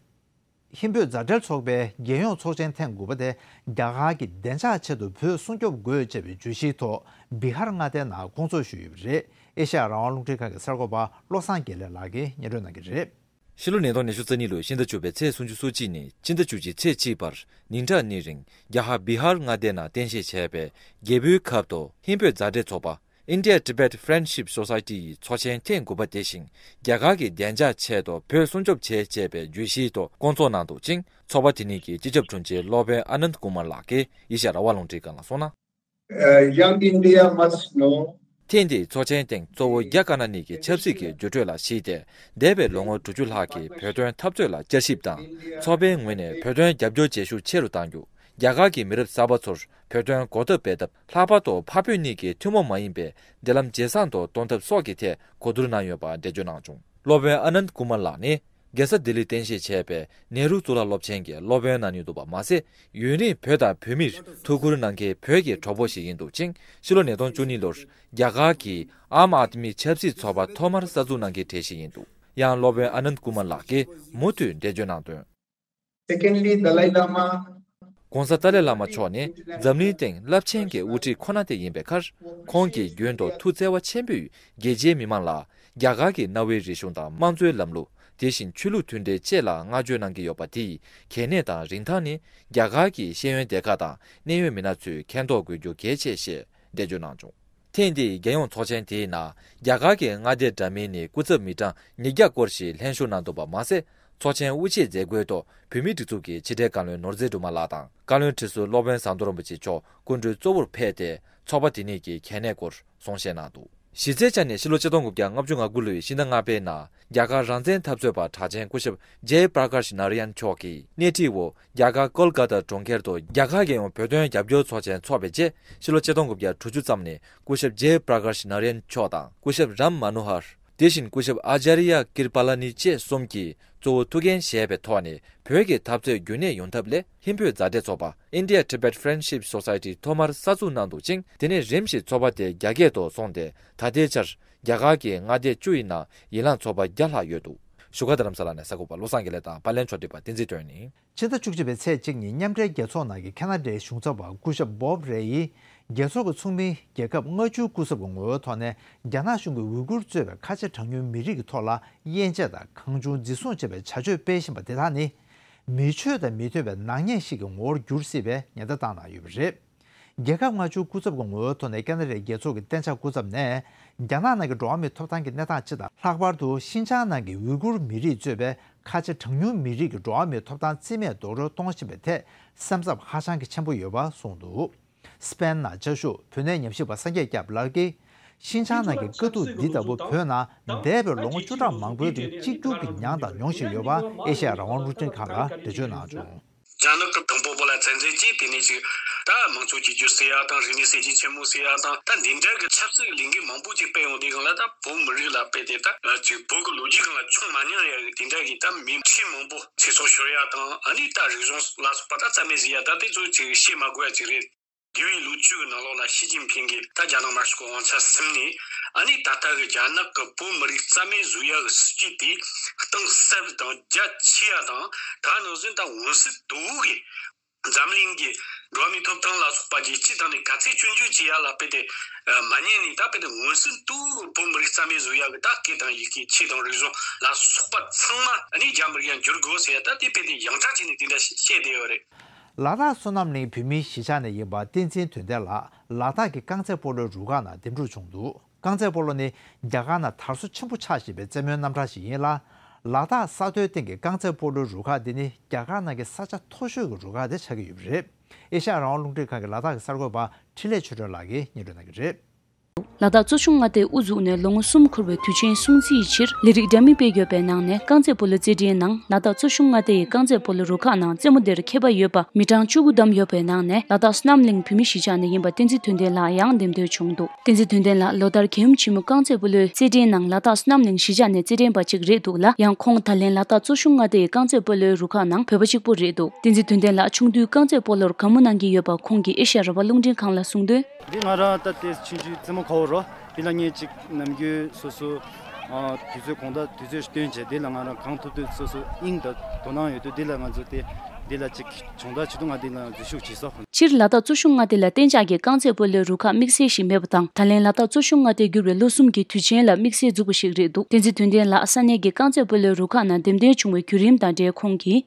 ཧིན་བོད་མཛའ་འབྲེལ་ཚོགས་པའི་རྒྱལ་ཡོངས་ཚོགས་ཆེན་ཐེངས་དགུ་པ་དེ་རྒྱ་གར་གྱི་བདེ་འཇགས་ཆེད་དུ་བོད་སྲུང་སྐྱོབ་དགོས་ཅེས་པའི་བརྗོད་གཞིའི་ཐོག་བི་ཧར་མངའ་སྡེའི་ནང་སྐོང་ཚོགས་ཞུས་ཡོད་པ་རེད། ཨེ་ཤ་ཡ་རང་དབང་རླུང་འཕྲིན་ཁང་གི་གསར་འགོད་པ་བློ་བཟང་དགེ་ལེགས་ལགས་ཀྱིས་སྙན་སྒྲོན་གནང་གི་རེད། ཕྱི་ལོ་ཉིས་སྟོང་ཉི་ཤུ་རྩ་གཉིས་ལོའི་ཕྱི་ཟླ་བཅུ་པའི་ཚེས་སུམ་ཅུ་སོ་གཅིག་ནས་ཕྱི་ཟླ་བཅུ་གཅིག་ཚེས་གཅིག་བར་ཉིན་གྲངས་གཉིས་རིང་རྒྱ་གར་བི་ཧར་མངའ་སྡེའི་ནང་རྟེན་གཞི་བྱས་པའི་རྒྱལ་པོའི་ཁབ་ཏུ་ཧིན་བོད་མཛའ་འབྲེལ་ཚོགས་པ། India Tibet Friendship Society ཡི་ཚོགས་ཆེན་ཐེངས་དགུ་པ་དེ་བཞིན་རྒྱ་གར་གྱི་བདེ་འཇགས་ཆེད་དུ་བོད་སྲུང་སྐྱོབ་བྱེད་ཅེས་པའི་བརྗོད་གཞིའི་ཐོག་སྐོང་ཚོགས་གནང་འདུག་ཅིང་། ཚོགས་པ་དེ་ཉིད་ཀྱི་སྤྱི་ཁྱབ་དྲུང་ཆེ་སློབ་དཔོན་ཨ་ནནྡ་ཀུ་མར་ལགས་ཀྱིས་ཨེ་ཤ་ཡ་རང་དབང་རླུང་འཕྲིན་ཁང་ལ་གསུངས་ན། Uh, young India must know ཐེངས་འདིའི་ཚོགས་ཆེན་སྟེང་གཙོ་བོ་རྒྱ་དཀར་ནག་གཉིས་ཀྱི་ཆབ་སྲིད་ཀྱི་འགྱུར་འགྲོས་ལ་གཞིགས་ཏེ། འདས་པའི་ལོ་ངོ་དྲུག་ཅུ་ལྷག་གི་བོད་དོན་འཐབ་རྩོད་ལ་བསྐྱར་ཞིབ་དང་། ཚོགས་པའི་ངོས་ནས་བོད་དོན་རྒྱབ་སྐྱོར་བྱེད་ཤུགས་ཆེ་རུ་གཏང་རྒྱུ། རྒྱ་གར་གྱི་མི་རབས་གསར་པ་ཚོར་བོད་དོན་གོ་སྟོད་སྤེལ་ཐབས། ལྷག་པར་དུ་འཕགས་བོད་གཉིས་ཀྱི་ཐུན་མོང་མ་ཡིན་པའི་མདུན་ལམ་ཇེ་བཟང་དུ་གཏོང་ཐབས་སོགས་ཀྱི་ཐད་གོ་བསྡུར་གནང་ཡོད་པ་འགྲེལ་བརྗོད་གནང་བྱུང་། སློབ་དཔོན་ཨ་ནནྡ་ཀུ་མར་ལགས་ནི། རྒྱལ་ས་ལྡི་ལིར་རྟེན་གཞི་བྱས་པའི་ནེ་རུ་གཙུག་ལག་སློབ་ཆེན་གྱི་སློབ་དཔོན་གནང་མྱོང་འདུག་པ་མ་ཟད། ཡུན་རིང་བོད་དང་བོད་མིར་ཐུགས་ཁུར་གནང་མཁན་བོད་ཀྱི་གྲོགས་པོ་ཞིག་ཡིན་འདུག་ཅིང་། ཕྱི་ལོ་ཉིས་སྟོང་བཅུ་གཉིས་ལོར་རྒྱ་གར་གྱི་ཨམ་ཨད་མི་ཆབ་སྲིད་ཚོགས་པ་ཐོག་མར་གསར་འཛུགས་གནང་མཁན་གྲས་ཤིག་ཡིན་འདུག། ཡང་སློབ་དཔོན་ཨ་ནནྡ་ཀུ་མར་ལགས་ཀྱིས་མུ་མཐུད་འགྲེལ་བརྗོད་གནང་དོན། Secondly, Dalai Lama གོང་ས་ཏཱ་ལའི་བླ་མ་མཆོག་ནི་འཛམ་གླིང་སྟེང་རླབས་ཆེན་གྱི་དབུ་ཁྲིད་ཁོ་ན་དེ་ཡིན་པའི་ཁར། ཁོང་གིས་རྒྱུན་དུ་ཐུགས་བརྩེ་བ་ཆེན་པོས་རྒྱལ་སྤྱིའི་མི་མང་ལ་རྒྱ་གར་གྱི་གནའ་བོའི་རིག་གཞུང་དང་དམངས་གཙོའི་ལམ་ལུགས། དེ་བཞིན་ཆོས་ལུགས་མཐུན་འབྲེལ་བཅས་ལ་བསྔགས་བརྗོད་གནང་གི་ཡོད་པ་དེ་ཡི་གལ་གནད་དང་རིན་ཐང་ནི་རྒྱ་གར་གྱི་ཤེས་ཡོན་སྡེ་ཁག་དང་གནད་ཡོད་མི་སྣ་ཚོས་མཁྱེན་རྟོགས་དགོས་རྒྱུ་གལ་ཆེ་ཞེས་འགྲེལ་བརྗོད་གནང་བྱུང་། ཐེངས་འདིའི་རྒྱལ་ཡོངས་ཚོགས་ཆེན་དེའི་ནང་རྒྱ་གར་གྱི་མངའ་སྡེ་འདྲ་མིན་ནས་སྐུ་ཚབ་མི་གྲངས་ཉིས་བརྒྱ་སྐོར་ཞིག་ལྷན་ཞུགས་གནང་འདུག་པ་མ་ཟད། ཚོགས་ཆེན་དབུ་འབྱེད་མཛད་སྒོའི་ཐོག་བོད་མིའི་སྒྲིག་འཛུགས་ཀྱི་ཕྱི་དྲིལ་བཀའ་བློན་ནོར་འཛིན་སྒྲོལ་མ་ལགས་དང་། བཀའ་བློན་ཁྲི་ཟུར་སློབ་དཔོན་ཟམ་གདོང་རིན་པོ་ཆེ་མཆོག་སྐུ་མགྲོན་གཙོ་བོར་ཕེབས་ཏེ། ཚོགས་པ་དེ་ཉིད་ཀྱི་གལ་གནད་སྐོར་གསུང་བཤད་གནང་འདུག། གཞི་རྩའི་ཆ་ནས་ཕྱི་ལོ་ཆིག་སྟོང་དགུ་བརྒྱ་ལྔ་བཅུ་ང་དགུ་ལོའི་ཕྱི་ཟླ་ལྔ་པའི་ནང་རྒྱ་གར་རང་བཙན་འཐབ་རྩོད་པ་གྲགས་ཅན་སྐུ་ཞབས་ཇེ་པྲ་ཀཱཤ་ནཱ་ར་ཡན་མཆོག་གིས་སྣེ་ཁྲིད་འོག་རྒྱ་གར་ཀོལ་ཀ་ཏ་གྲོང་ཁྱེར་དུ་རྒྱ་གར་རྒྱལ་ཡོངས་བོད་དོན་རྒྱབ་སྐྱོར་ཚོགས་ཆེན་འཚོགས་པའི་རྗེས། ཕྱི་ལོ་ཆིག་སྟོང་དགུ་བརྒྱ་དྲུག་ཅུ་ཙམ་ནས་སྐུ་ཞབས་ཇེ་པྲ་ཀཱཤ་ནཱ་ར་ཡན་མཆོག་དང་སྐུ་ཞབས་རམ་མ་ནོ་ཧར། དེ་བཞིན་སྐུ་ཞབས་ཨ་ཅཱརྱ་ཀིར་པ་ལ་ནི་བཅས་གསུམ་གྱིས་གཙོ་བོ་ཐུགས་འགན་བཞེས་པའི་ཐོག་ནས་བོད་ཀྱི་འཐབ་རྩོད་རྒྱུན་གནས་ཡོང་ཐབས་སླད། ཧིན་བོད་མཛའ་འབྲེལ་ཚོགས་པ་India Tibet Friendship Society ཐོག་མར་གསར་འཛུགས་གནང་འདུག་ཅིང་། དེ་ནས་རིམ་བཞིན་ཚོགས་པ་དེ་རྒྱ་སྐད་དུ་སོང་སྟེ། ད་ལྟའི་ཆར་རྒྱ་གར་གྱི་མངའ་སྡེ་བཅུ་ཡི་ནང་ཡན་ལག་ཚོགས་པ་བརྒྱ་ལྷག་ཡོད་འདུག། བཞུགས་སྒར་རྡ་རམ་ས་ལ་ནས་གསར་འགོད་པ་བློ་བཟང་དགེ་ལེགས་དང་པར་ལེན་ཕྱོགས་སྒྲིག་པ་བསྟན་འཛིན་སྒྲོན་ནི། ཕྱི་ཟླ་བཅུ་གཅིག་པའི་ཚེས་གཅིག་ཉིན་མཉམ་འབྲེལ་རྒྱལ་ཚོགས་ནང་གི་ཁེ་ན་ཌའི་གཞུང་ཚབ་པ་སྐུ་ཞབས་བོབ་རེ་ཡིས། རྒྱལ་ཚོགས་ཀྱི་ཚོགས་མི་རྒྱལ་ཁབ་ལྔ་བཅུའི་སྐུ་ཚབ་ཀྱི་ངོ་བོའི་ཐོག་ནས། རྒྱ་ནག་གཞུང་གིས་ཝུ་གུར་གཙོས་པའི་ཁ་ཆེ་གྲངས་ཉུང་མི་རིགས་ཀྱི་ཐོག་ལ་དབྱེ་འབྱེད་དང་གང་བྱུང་འཛིན་བཟུང་བྱེད་པའི་བྱ་སྤྱོད་སྤེལ་བཞིན་པ་དེ་དག་ནི། མི་ཆོས་དང་མི་མཐུན་པའི་ནག་ཉེས་ཤིག་གི་ངོ་བོར་འགྱུར་སྲིད་པའི་ཉེན་བརྡ་བཏང་གནང་ཡོད་པ་རེད། རྒྱལ་ཁབ་ལྔ་བཅུའི་སྐུ་ཚབ་ཀྱི་ངོ་བོའི་ཐོག་ནས་ཁེ་ན་ཌའི་རྒྱལ་ཚོགས་ཀྱི་གཏན་འཇགས་སྐུ་ཚབ་ནས། རྒྱ་ནག་ནང་གི་འགྲོ་བ་མིའི་ཐོབ་ཐང་གི་གནས་སྟངས་སྤྱི་དང་། ལྷག་པར་དུ་ཤིན་ཅང་ནང་གི་ཝུ་གུར་མི་རིགས་གཙོས་པའི་ཁ་ཆེ་གྲངས་ཉུང་མི་རིགས་ཀྱི་འགྲོ་བ་མིའི་ཐོབ་ཐང་རྩིས་མེད་རྡོག་རོལ་གཏོང་བཞིན་པའི་ཐད་སེམས་འཚབ་ཧ་ཅང་གི་ཆེན་པོ་ཡོད་པ་གསུངས་འདུག། སི་པེན་ནང་བཅའ་བཞུགས་བོད་གནས་ཉམས་ཞིབ་པ་སངས་རྒྱས་སྐྱབས་ལགས་ཀྱིས། ཤིན་ཅང་ནང་གི་དཀའ་སྡུག་འདི་ལྟ་བུ་བོད་ནང་འདས་པའི་ལོ་ངོ་བཅུ་ཕྲག་མང་པོའི་རིང་གཅིག་གྱུར་གྱི་མྱངས་དང་མྱོང་བཞིན་ཡོད་པ་ཨེ་ཤ་ཡ་རང་དབང་རླུང་འཕྲིན་ཁང་ལ་འགྲེལ་བརྗོད་གནང་བྱུང་། རྒྱ་ནག་གི་དང་པོ་པོ་ལ་བཙན་འཛུལ་གྱིས་དེ་ནས་ཅིག་ད་དམངས་གཙོ་བཅོས་བསྒྱུར་ཟེར་ཡ་དང་། རིག་གནས་གསར་བརྗེ་ཆེན་མོ་ཟེར་ཡ་དང་། ད་འདི་འདྲ་གི་ཆབ་སྲིད་ཀྱི་ལས་འགུལ་མང་པོ་ཅིག་སྤེལ་ཡོང་དུས་སྒང་ལ། ད་བོད་མི་རིགས་ལ་དཔེ་དེ་ད་ཅིག་བོད་ཀྱི་ལོ་རྒྱུས་སྒང་ལ་བྱུང་མ་མྱོང་ཡ་གི་དེ་འདྲ་གི་ད་མི་ཁྲི་མང་པོ་ཚེ་སྲོག་ཤོར་ཡ་དང་། ཨ་ནི་ད་རིག་གཞུང་ལ་སོགས་པ་ད་རྩ་མེད་བཟོས་ཡ། ད་དེ་ཚོ་ཅིག་བཤད་མ་དགོས་ཡ་ཅིག་རེད། འདས་པའི་ལོ་བཅུ་གི་ནང་ལོགས་ལ་ཞི་ཅིན་ཕིང་གིས་ད་རྒྱ་ནག་དམར་ཤོག་གི་དབང་ཆ་ཟིན་ནས། ཨ་ནི་ད་ལྟ་གི་རྒྱ་ནག་གི་བོད་མི་རིགས་རྩ་མེད་བཟོ་ཡ་གི་སྲིད་ཇུས་དེ་གཏིང་ཟབ་དང་རྒྱ་ཆེ་ཡ་དང་། ད་ནང་བཞིན་ད་འོད་ཟེར་དོད་པོ་གིས་འཛམ་གླིང་གི་འགྲོ་བ་མིའི་ཐོབ་ཐང་ལ་སོགས་པ་གི་སྤྱི་བཏང་ནས་ག་ཚད་སྐྱོན་བརྗོད་བྱེད་ཡ་ལ་དཔེ་དེ་མ་ཉན་ནས། ད་དཔེ་དེ་འོད་ཟེར་དོད་པོ་བོད་མི་རིགས་རྩ་མེད་བཟོ་ཡ་གི་ད་སྐད་དང་ཡི་གེ། ཆོས་དང་རིག་གཞུང་ལ་སོགས་པ་ཚང་མ་ཨ་ནི་རྒྱ་མི་རིགས་ཡ་འགྱུར་དགོས་ཟེར་ཡ། ད་དེ་དཔེ་དེ་ཡང་དྲག་བྱས་ནས་དེ་འདྲ་བཤད་བསྡད་ཡོད་རེད། ལ་དྭགས་བསོད་ནམས་གླིང་བོད་མིའི་གཞིས་ཆགས་ནས་ཡིན་པ་བསྟན་འཛིན་དོན་ལྡན་ལགས་ལ་དྭགས་ཀྱི་རྐང་རྩེད་སྤོ་ལོའི་རུ་ཁག་ནང་འདེམས་སྒྲུག་བྱུང་འདུག། རྐང་རྩེད་སྤོ་ལོ་ནི་རྒྱ་གར་ནང་དར་སོ་ཆེན་པོ་ཆགས་བཞིན་པའི་རྩེད་མོའི་རྣམ་གྲངས་ཤིག་ཡིན་ལ། ལ་དྭགས་ས་མཐོའི་སྟེང་གི་རྐང་རྩེད་སྤོ་ལོའི་རུ་ཁག་འདི་ནི་རྒྱ་གར་ནང་གི་ས་ཆ་མཐོ་ཤོས་ཀྱི་རུ་ཁག་དེ་ཆགས་ཀྱི་ཡོད་པ་རེད། ཨེ་ཤ་ཡ་རང་དབང་རླུང་འཕྲིན་ཁང་གི་ལ་དྭགས་ཀྱི་གསར་འགོད་པ་འཕྲིན་ལས་ཆོས་སྒྲོན་ལགས་ཀྱིས་སྙན་སྒྲོན་གནང་གི་རེད། ལ་དྭགས་གཙོ་སྐྱོང་མངའ་སྡེའི་དབུ་འཛུགས་ནས་ལོ་ངོ་གསུམ་འཁོར་བའི་དུས་ཆེན་སྲུང་བརྩིའི་ཕྱིར་ལས་རིགས་འདྲ་མིན་སྤེལ་ཡོད་པའི་ནང་ནས། རྐང་རྩེད་སྤོ་ལོ་རྩེད་འགྲན་ནང་ལ་དྭགས་གཙོ་སྐྱོང་མངའ་སྡེ་ཡི་རྐང་རྩེད་སྤོ་ལོ་རུ་ཁག་ནང་རྩེད་མོ་དེར་མཁས་པ་ཡོད་པ་མི་གྲངས་བཅུ་དགུ་བདམས་ཡོད་པའི་ནང་ནས། ལ་དྭགས་བསོད་ནམས་གླིང་བོད་མིའི་གཞིས་ཆགས་ནས་ཡིན་པ་བསྟན་འཛིན་དོན་ལྡན་ལགས་ཡང་འདེམས་ཐོན་བྱུང་འདུག། བསྟན་འཛིན་དོན་ལྡན་ལགས་ལོ་ལྟར་རྒྱལ་ཡུམ་ཆེན་མོའི་རྐང་རྩེད་སྤོ་ལོའི་རྩེད་འགྲན་ནང་ལ་དྭགས་བསོད་ནམས་གླིང་གཞིས་ཆགས་ནས་རྩེད་འགྲན་པ་གཅིག་རེད་འདུག་ལ། ཡང་ཁོང་ད་ལན་ལ་དྭགས་གཙོ་སྐྱོང་མངའ་སྡེ་ཡི་རྐང་རྩེད་སྤོ་ལོའི་རུ་ཁག་ནང་བོད་པ་གཅིག་པུ་རེད་འདུག། བསྟན་འཛིན་དོན་ལྡན་ལགས་ཆུང་དུས་རྐང་རྩེད་སྤོ་ལོར་དགའ་མོས་གནང་གི་ཡོད་པ་ཁོང་གིས་ཨེ་ཤ་ཡ་རང་དབང་རླུང་འཕྲིན་ཁང་ལ་གསུངས་དོན། འདི་ང་རང་ད་ལྟའི་ཆུང་ཆུང་རྩེད་མོ་ཁ་བོ་རོ། འདི་ལ་ངས་ཅིག་ནམ་རྒྱུན་སོ་སོ་ཨ་དུས་ཚོད་གང་ལྟར་དུས་ཚོད་སྟོན་བྱས། འདི་ལ་ང་རང་གང་ཐུབ་ཐུབ་སོ་སོ་དབྱིངས་དང་དོ་སྣང་ཡོད་དུས། འདི་ལ་ང་ཚོ་དེ་འདི་ལ་ཅིག་སྦྱོང་བརྡར་བྱེད་དུས་ང་འདི་ལ་འཛུལ་ཞུགས་བྱེད་ས། སྤྱིར་ལ་དྭགས་གཙོ་སྐྱོང་མངའ་སྡེ་ལ་གཏན་འཇགས་ཀྱི་རྐང་རྩེད་སྤོ་ལོའི་རུ་ཁག་དམིགས་བསལ་ཞིག་མེད་པ་དང་། ད་ལན་ལ་དྭགས་གཙོ་སྐྱོང་མངའ་སྡེ་བསྒྱུར་བའི་ལོ་གསུམ་གྱི་དུས་ཆེན་ལ་དམིགས་བསལ་འཛུགས་པ་ཞིག་རེད་འདུག། བསྟན་འཛིན་དོན་ལྡན་ལགས་ས་གནས་ཀྱི་རྐང་རྩེད་སྤོ་ལོའི་རུ་ཁག་ནང་འདེམས་ཐོན་བྱུང་བའི་བརྒྱུད་རིམ་དང་འབྲེལ་ཁོང་གིས།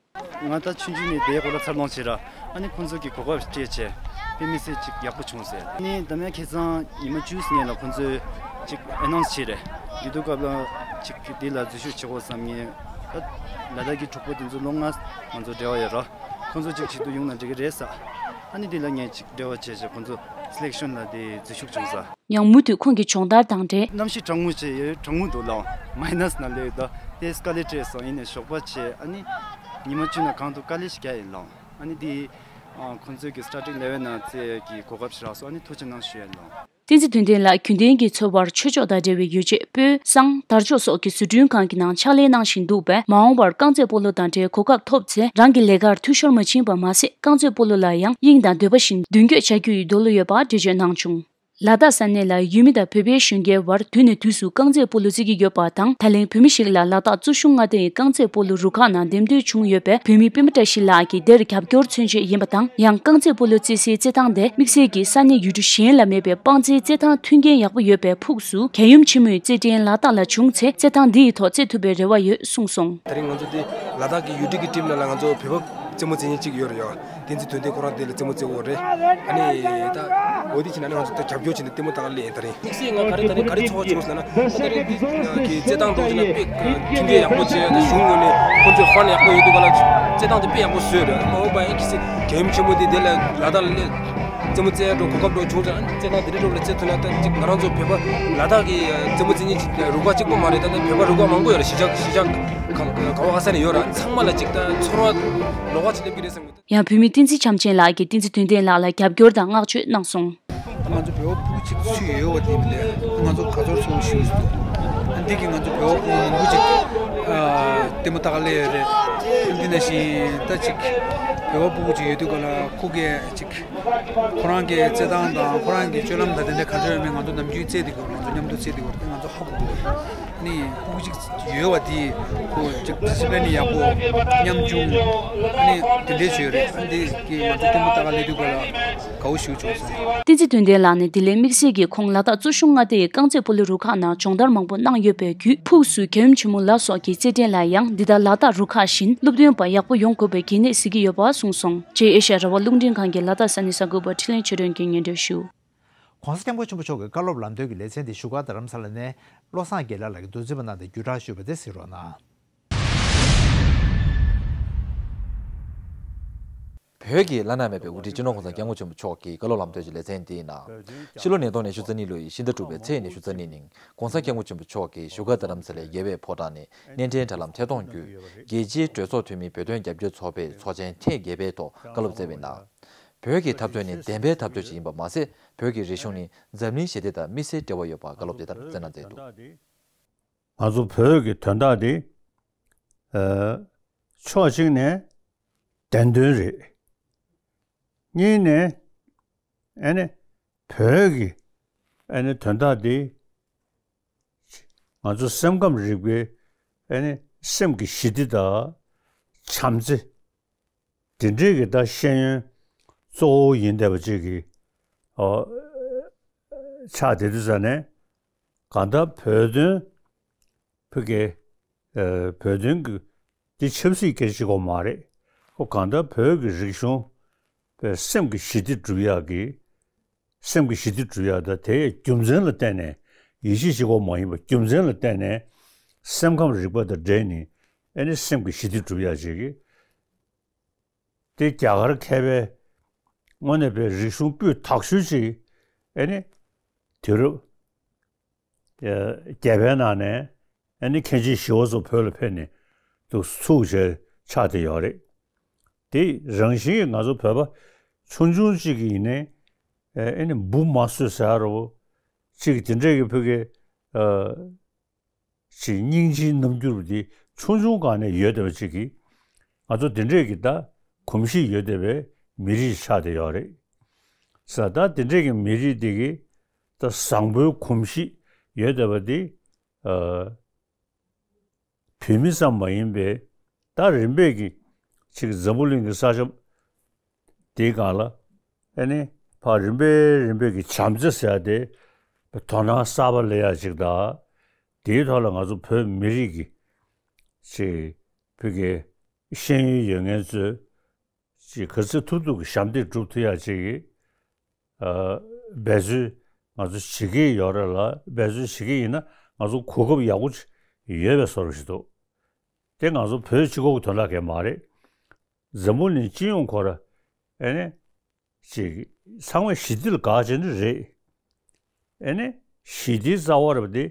ང་ད་ཆུང་ཆུང་ནས་དེའི་སྐོར་ལ་འཚར་ལོངས་བྱས་ར། ཨ་ནི་ཁོང་ཚོ་གི་གོ་སྐབས་སྤྲད་བྱས་དཔེ་མི་སྲིད་ཅིག་ཡག་པོ་བྱུང་ཟེར། ཨ་ནི་འདམ་ཡ་ཁ་སང་ཉི་མ་བཅུ་ཙམ་ལ་ཁོང་ཚོས་ཅིག་ཨེ་ནོན་སི་བྱས་རེད། ཡོད་དུས་སྐབས་ལ་ཅིག་འདི་ལ་འཛུལ་ཞུགས་བྱེད་དགོས་བསམ་ངེས། ད་ལ་དྭགས་ཀྱི་གྲོགས་པོ་དེ་ཚོ་ལོ་ལྔ་ང་ཚོ་འབྲེལ་བ་ཡོད་ར། ཁོང་ཚོ་ཅིག་བྱེད་དུ་ཡོང་ན་འགྲིག་གི་རེད་ཟེར། ཨ་ནི་འདི་ལ་ངས་ཅིག་འབྲེལ་བ་བྱས་བྱས་ཁོང་ཚོ་སི་ལེག་ཤོན་ལ་དེ་འཛུལ་ཞུགས་བྱུང་ཟེར། ཡང་མུ་མཐུད་ཁོང་གི་སྦྱོང་བརྡར་དང་འབྲེལ། གནམ་གཤིས་གྲང་མོ་བྱས་ཡོད། གྲང་མོ་འདུག་ལགས། མའི་ནས་ནང་སླེབས་ཡོད། ད་དེ་དཀའ་ལས་སྤྲད་སོང་། ཡིན་ནའི་ཞོགས་པ་བྱས། ཨ་ནི་ཉི་མ་བཅུ་ནང་གང་ཐུབ་དཀའ་ལས་ཤིག་རྒྱག་ཡིན་ལགས། ཨ་ནི་དེ་ཨ་ཁོང་ཚོའི་གི་སི་ཊར་ཊིང་ལེ་ཝན་ནང་རྩེད་ཀྱི་གོ་སྐབས་ཤིག་རག་སོང་། ཨ་ནི་ཐུགས་རྗེ་གནང་ཞུ་ཡ་ཡིན་ལགས། བསྟན་འཛིན་དོན་ལྡན་ལགས་རྒྱུན་ལྡན་གྱི་འཚོ་བར་ཆོས་ཕྱོགས་དང་འབྲེལ་བའི་ཡོ་བྱད་སྤོས་བཟང་དར་ལྕོག་སོགས་ཀྱི་བཟོ་སྐྲུན་ཁང་གི་ནང་ཕྱག་ལས་གནང་བཞིན་འདུག་པས། མ་འོངས་པར་རྐང་རྩེད་སྤོ་ལོ་དང་འབྲེལ་གོ་སྐབས་ཐོབ་ཚེ་རང་གི་ལས་ཀར་འཐུས་ཤོར་མ་ཕྱིན་པ་མ་ཟད། རྐང་རྩེད་སྤོ་ལོ་ལ་ཡང་དབྱིངས་དང་འདོད་པ་བཞིན་མདུན་སྐྱོད་བྱ་རྒྱུ་ཡི་འདོད་བློ་ཡོད་པ་འགྲེལ་བརྗོད་གནང་བྱུང་། ལ་དྭགས་ས་གནས་ལ་ཡུལ་མི་དང་བོད་པའི་གཞོན་སྐྱེས་བར་དུས་ནས་དུས་སུ་རྐང་རྩེད་སྤོ་ལོ་རྩེ་གི་ཡོད་པ་དང་། ད་ལན་བོད་མི་ཞིག་ལ་ལ་དྭགས་གཙོ་གཞུང་མངའ་སྡེའི་རྐང་རྩེད་སྤོ་ལོ་རུ་ཁག་ནང་འདེམས་ཐོན་བྱུང་ཡོད་པས། བོད་མི་པད་མ་བཀྲ་ཤིས་ལགས་ཀྱིས་དེར་རྒྱབ་སྐྱོར་མཚོན་ཆེད་ཡིན་པ་དང་། ཡང་རྐང་རྩེད་སྤོ་ལོ་རྩེ་སའི་རྩེད་ཐང་དེ་དམིགས་བསལ་གྱིས་ས་གནས་ཡུལ་གྲུ་གཞན་ལ་མེད་པའི་དཔང་རྩེའི་རྩེད་ཐང་མཐུན་རྐྱེན་ཡག་པོ་ཡོད་པའི་ཕུགས་སུ། རྒྱལ་ཡུམ་ཆེན་མོའི་རྩེད་འགྲན་ལ་དྭགས་ལ་བྱུང་ཚེ་རྩེད་ཐང་འདི་ཡི་ཐོག་རྩེད་ཐུབ་པའི་རེ་བ་ཡོད་གསུངས་སོང་། དེ་རིང་ང་ཚོ་འདི་ལ་དྭགས་ཀྱི་ཡུལ་གྲུ་གི་ཊིམ་ནང་ལ་ང་ཚོ་བོད་པ་རྩེད་མོ་རྩེ་མཁན་གཅིག་ཡོད་རེད་ཡ། བསྟན་འཛིན་དོན་ལྡན་ཁོ་རང་དེ་ལ་རྩེད་མོ་རྩེ་འོ་རེད། ཨ་ནི་ད་འོ་དེ་བྱས་ན་ནི་ང་ཚོ་ད་རྒྱབ་སྐྱོར་བྱས་ནས་ལྟད་མོ་ལྟ་ག་སླེབས་ཡིན་ད་རིང་། དམིགས་བསལ་ང་ག་རེ་ད་རིང་ག་རེ་ཚོར་བ་བྱུང་ཟེར་ན། ད་རིང་འདི་གི་རྩེད་ཐང་དང་བྱས་ན་དཔེ་མཐུན་རྐྱེན་ཡག་པོ་བྱས། ད་གཞུང་ངོས་ནས་ཁོང་ཚོས་ཧྥན་ཡག་པོ་ཡོད་དུས་ག་ལ་རྩེད་ཐང་དེ་དཔེ་ཡག་པོ་བཟོས་རེད། མ་འོངས་པ་ཡང་གལ་སྲིད་རྒྱལ་ཡུམ་ཆེན་མོ་འདི་དེ་ལ་ལ་དྭགས་ལ་སླེབས་རྩེད་མོ་རྩེ་ཡག་འགྲོ་གོ་སྐབས་འགྲོ་བྱུང་ཙང་། རྩེད་ཐང་དེ་འདྲ་འགྲོ་ལ་རྩེད་ཐུབ་ན། ད་ཅིག་ང་རང་ཚོ་བོད་པ་ལ་དྭགས་ཀྱི་རྩེད་མོ་རྩེ་མཁན་ཅིག་རུ་ཁག་གཅིག་པོ་མ་རེད། ད་ད་བོད་པ་རུ་ཁག་མང་པོ་ཡོད་རེད། གཞིས་ཆགས་གཞིས་ཆགས་ག་བ་ག་ས་ནས་ཡོད་རེད། ཚང་མ་ལ་ཅིག་ད་ཚོར་བ་ལོགས་ཀ་ཅིག་སླེབས་ཀྱི་རེད་བསམ་གི་འདུག། ཡང་བོད་མི་བསྟན་འཛིན་བྱམས་ཆེན་ལགས་ཀྱིས་བསྟན་འཛིན་དོན་ལྡན་ལགས་ལ་རྒྱབ་སྐྱོར་དང་བསྔགས་བརྗོད་གནང་སོང་། ང་ཚོ་བོད་པ་སྤུ་གུ་གཅིག་ཚུད་ཡོད་པ་དེ་མི་འདུག། ང་ཚོ་དགའ་ཚོར་ཚོར་ཞུ་ཡི་འདུག། འདི་གིས་ང་ཚོ་བོད་པ་སྤུ་གུ་མང་པོ་ཅིག་ལྟད་མོ་ལྟ་ག་སླེབས་ཡོད་རེད། འདི་ནང་བཞིན་ད་ཅིག་བོད་པ་སྤུ་གུ་ཅིག་ཡོད་དུས་ག་ལ་ཁོ་གིས་ཅིག་ཁོ་རང་གི་རྩེད་ཐང་དང་ཁོ་རང་གི་སྤྱོད་ལམ་དང་དེ་འདྲ་ག་འདྲ་ཡོད་མེད་ང་ཚོ་ནམ་རྒྱུན་རྩེད་བསྡད་ཀྱི་ཡོད་རེད། ང་ཚོ་མཉམ་དུ་རྩེད་བསྡད་ཀྱི་ཡོད་རེད། ང་ཚོ་ཧ་གོ་གི་ཡོད་རེད། ནི་ཕྲུ་གུ་གཅིག་ཡོད་པ་དེ་ཁོ་ཅིག་ཌི་སི་པི་ལིན་ཡག་པོ་མཉམ་ཆུང་ནི་དེ་འདྲས་བྱོས་རེད། ཨ་འདི་གི་ང་ཚོ་སྟོན་པ་ལྟ་ག་ལས་དུས་ག་ལ་དགའ་བོ་ཞིག་བྱུང་སོང་། བསྟན་འཛིན་དོན་ལྡན་ལགས་ནས་འདི་ལས་དམིགས་བསལ་གྱིས་ཁོང་ལ་དྭགས་གཙོ་གཞུང་མངའ་སྡེའི་རྐང་རྩེད་སྤོ་ལོ་རུ་ཁག་ནང་སྦྱོང་བརྡར་མང་པོ་གནང་ཡོད་པའི་བརྒྱུད་ཕུགས་སུ་རྒྱལ་ཡུམ་ཆེན་མོ་ལ་སོགས་ཀྱི་རྩེད་འགྲན་ལ་ཡང་འདི་ལྟར་ལ་དྭགས་རུ་ཁག་བཞིན་སློབ་སྟོན་པ་ཡག་པོ་ཡོང་དགོས་པའི་གལ་གནད་གཟིགས་ཀྱི་ཡོད་པ་གསུངས་སོང་། རྒྱའི་ཨེ་ཤ་ཡ་རང་དབང་རླུང་འཕྲིན་ཁང་གི་ལ་དྭགས་ས་གནས་གསར་འགོད་པ་འཕྲིན་ལས་ཆོས་སྒྲོན་གྱིས་སྙན་སྒྲོན་ཞུ། ༸གོང་ས་༸སྐྱབས་མགོན་ཆེན་པོ་མཆོག་གི་བཀའ་སློབ་ལམ་སྟོན་གྱི་ལེ་ཚན་དེ་བཞུགས་སྒར་རྡ་རམ་ས་ལ་ནས་བློ་བཟང་དགེ་ལེགས་ལགས་ཀྱིས་མདོར་བསྡུས་པ་གནང་སྟེ་བརྒྱུད་བསྒྲགས་ཞུས་པ་དེ་གཟིགས་རོགས་གནང་། བོད་ཀྱི་བླ་ན་མེད་པའི་དབུ་ཁྲིད་སྤྱི་ནོར་༸གོང་ས་༸སྐྱབས་མགོན་ཆེན་པོ་མཆོག་གི་བཀའ་སློབ་ལམ་སྟོན་གྱི་ལེ་ཚན་འདིའི་ནང་། ཕྱི་ལོ་ཉིས་སྟོང་ཉི་ཤུ་རྩ་གཉིས་ལོའི་ཕྱི་ཟླ་དྲུག་པའི་ཚེས་ཉི་ཤུ་རྩ་གཉིས་ཉིན་༸གོང་ས་༸སྐྱབས་མགོན་ཆེན་པོ་མཆོག་གིས་བཞུགས་སྒར་རྡ་རམ་ས་ལའི་རྒྱལ་བའི་ཕོ་བྲང་ནས་གནས་འཕྲིན་དྲ་ལམ་ཐད་གཏོང་བརྒྱུད་རྒྱལ་སྤྱིའི་གྲོས་ཚོགས་འཐུས་མི་བོད་དོན་རྒྱབ་སྐྱོར་ཚོགས་པའི་ཚོགས་ཆེན་ཐེངས་བརྒྱད་པའི་ཐོག་བཀའ་སློབ་སྩལ་བའི་ནང་། བོད་ཀྱི་འཐབ་རྩོད་ནི་བདེན་པའི་འཐབ་རྩོད་ཅིག་ཡིན་པ་མ་ཟད། བོད་ཀྱི་རིག་གཞུང་ནི་འཛམ་གླིང་ཞི་བདེ་དང་མི་སེར་འབྲེལ་བ་ཡོད་པ་བཀའ་སློབ་དེ་ལྟར་སྩལ་གནང་མཛད་འདུག། ང་ཚོ་བོད་ཀྱི་དོན་དག་འདི། ཨ། ཕྱོགས་གཅིག་ནས་བདེན་དོན་རེད། གཉིས་ནས་ཨ་ནི་བོད་ཀྱི་ཨ་ནི་དོན་དག་འདི་ང་ཚོ་སེམས་ཁམས་རིག་པའི་ཨ་ནི་སེམས་ཀྱི་ཞི་བདེ་དང་བྱམས་བརྩེ། དེ་འདྲའི་གི་ད་ཤེས་ཡོན་གཙོ་བོ་ཡིན་བསྡད་པ་ཅིག་གི། ཨོ། ཆགས་བསྡད་དུས་ཙ་ནས་གང་ལྟར་བོད་དོན་ཕ་གི། ཨ། བོད་དོན་གི་འདི་ཆབ་སྲིད་སྐད་ཆ་གཅིག་པོ་མ་རེད། ཁོ་གང་ལྟར་བོད་ཀྱི་རིག་གཞུང་པའི་སེམས་ཀྱི་ཞི་བདེ་སྒྲུབ་ཡག་གི། སེམས་ཀྱི་ཞི་བདེ་སྒྲུབ་ཡག་དང་དེའི་རྒྱུ་མཚན་ལ་བརྟེན་ནས། ཡིད་ཆེས་གཅིག་པོ་མ་ཡིན་པར་རྒྱུ་མཚན་ལ་བརྟེན་ནས་སེམས་ཁམས་རིག་པ་དང་འབྲེལ་ནས་ཨ་ནི་སེམས་ཀྱི་ཞི་བདེ་སྒྲུབ་ཡག་ཅིག་གི། དེ་རྒྱ་གར་མཁས་པའི་དངོས་གནས་པའི་རིག་གཞུང་སྤུས་དག་ཤོས་ཅིག་ཨ་ནི་དུས་རབས་བརྒྱད་པའི་ནང་ནས་ཨ་ནི་མཁན་ཆེན་ཞི་བ་འཚོ་བོད་ལ་ཕེབས་ནས་འདུག་ཚུགས་བྱས་ཆགས་བསྡད་ཡོད་རེད། དེ་རང་བཞིན་གྱིས་ང་ཚོ་བོད་པ་ཆུང་ཆུང་ཅིག་གིས་ཡིན་ནའི་ཨ་ནི་འབུ་མ་གསོད་ཟེར་ཡ་རོ་ཅིག་དེ་འདྲས་ཀྱི་ཕ་གི། ཨ། ཅིག་སྙིང་རྗེའི་རྣམ་འགྱུར་འདི་ཆུང་ཆུང་སྒང་ནས་ཡོད་བསྡད་པ་ཅིག་གིས། ང་ཚོ་འདི་འདྲས་ཀྱི་ད་གོམས་གཤིས་ཡོད་བསྡད་པའི་མི་རིགས་ཆགས་བསྡད་ཡོད་རེད། ས་ད་འདི་འདྲས་ཀྱི་མི་རིགས་འདི་གི་ད་བཟང་པོའི་གོམས་གཤིས་ཡོད་བསྡད་པ་འདི། ཨ། བོད་མི་ཙམ་མ་ཡིན་པའི་ད་རིམ་པས་ཀྱི་ཅིག་འཛམ་བུ་གླིང་གི་ས་ཆ་དེའི་སྒང་ལ་ཨ་ནི་ཕར་རིམ་པས་རིམ་པས་ཀྱི་བྱམས་བརྩེ་ཟེར་ཡ་དེ་དོ་སྣང་གསར་པ་སླེབས་ཡ་ཅིག་དང་། དེའི་ཐོག་ལ་ང་ཚོ་བོད་མི་རིགས་ཀྱི་ཅིག་བོད་ཀྱི་ཤེས་ཡོན་ཡོད་མཁན་ཚོས་ཅིག་ག་ཚོད་ཐུབ་ཐུབ་ཀྱི་ཞབས་འདེགས་སྒྲུབ་ཐུབ་ཡ་ཅིག་གི། ཨ། འབད་རྩོལ་ང་ཚོ་བྱེད་ཀྱི་ཡོད་རེད་ལ། འབད་རྩོལ་བྱེད་ཀྱི་ཡིན་ན་ང་ཚོ་གོ་སྐབས་ཡག་པོ་ཅིག་ཡོད་པའི་བཟོ་འདྲ་ཞིག་འདུག། དེ་ང་ཚོ་བོད་གཅིག་པོ་གི་དོན་དག་གས་མ་རེད། འཛམ་བུ་གླིང་སྤྱི་ཡོངས་ཁོ་ར་ཨ་ནི་ཅིག་ཚང་མས་ཞི་བདེ་ལ་དགའ་བྱས་ནི་རེད། ཨ་ནི་ཞི་བདེའི་རྩ་བ་རེད་པ་དེ་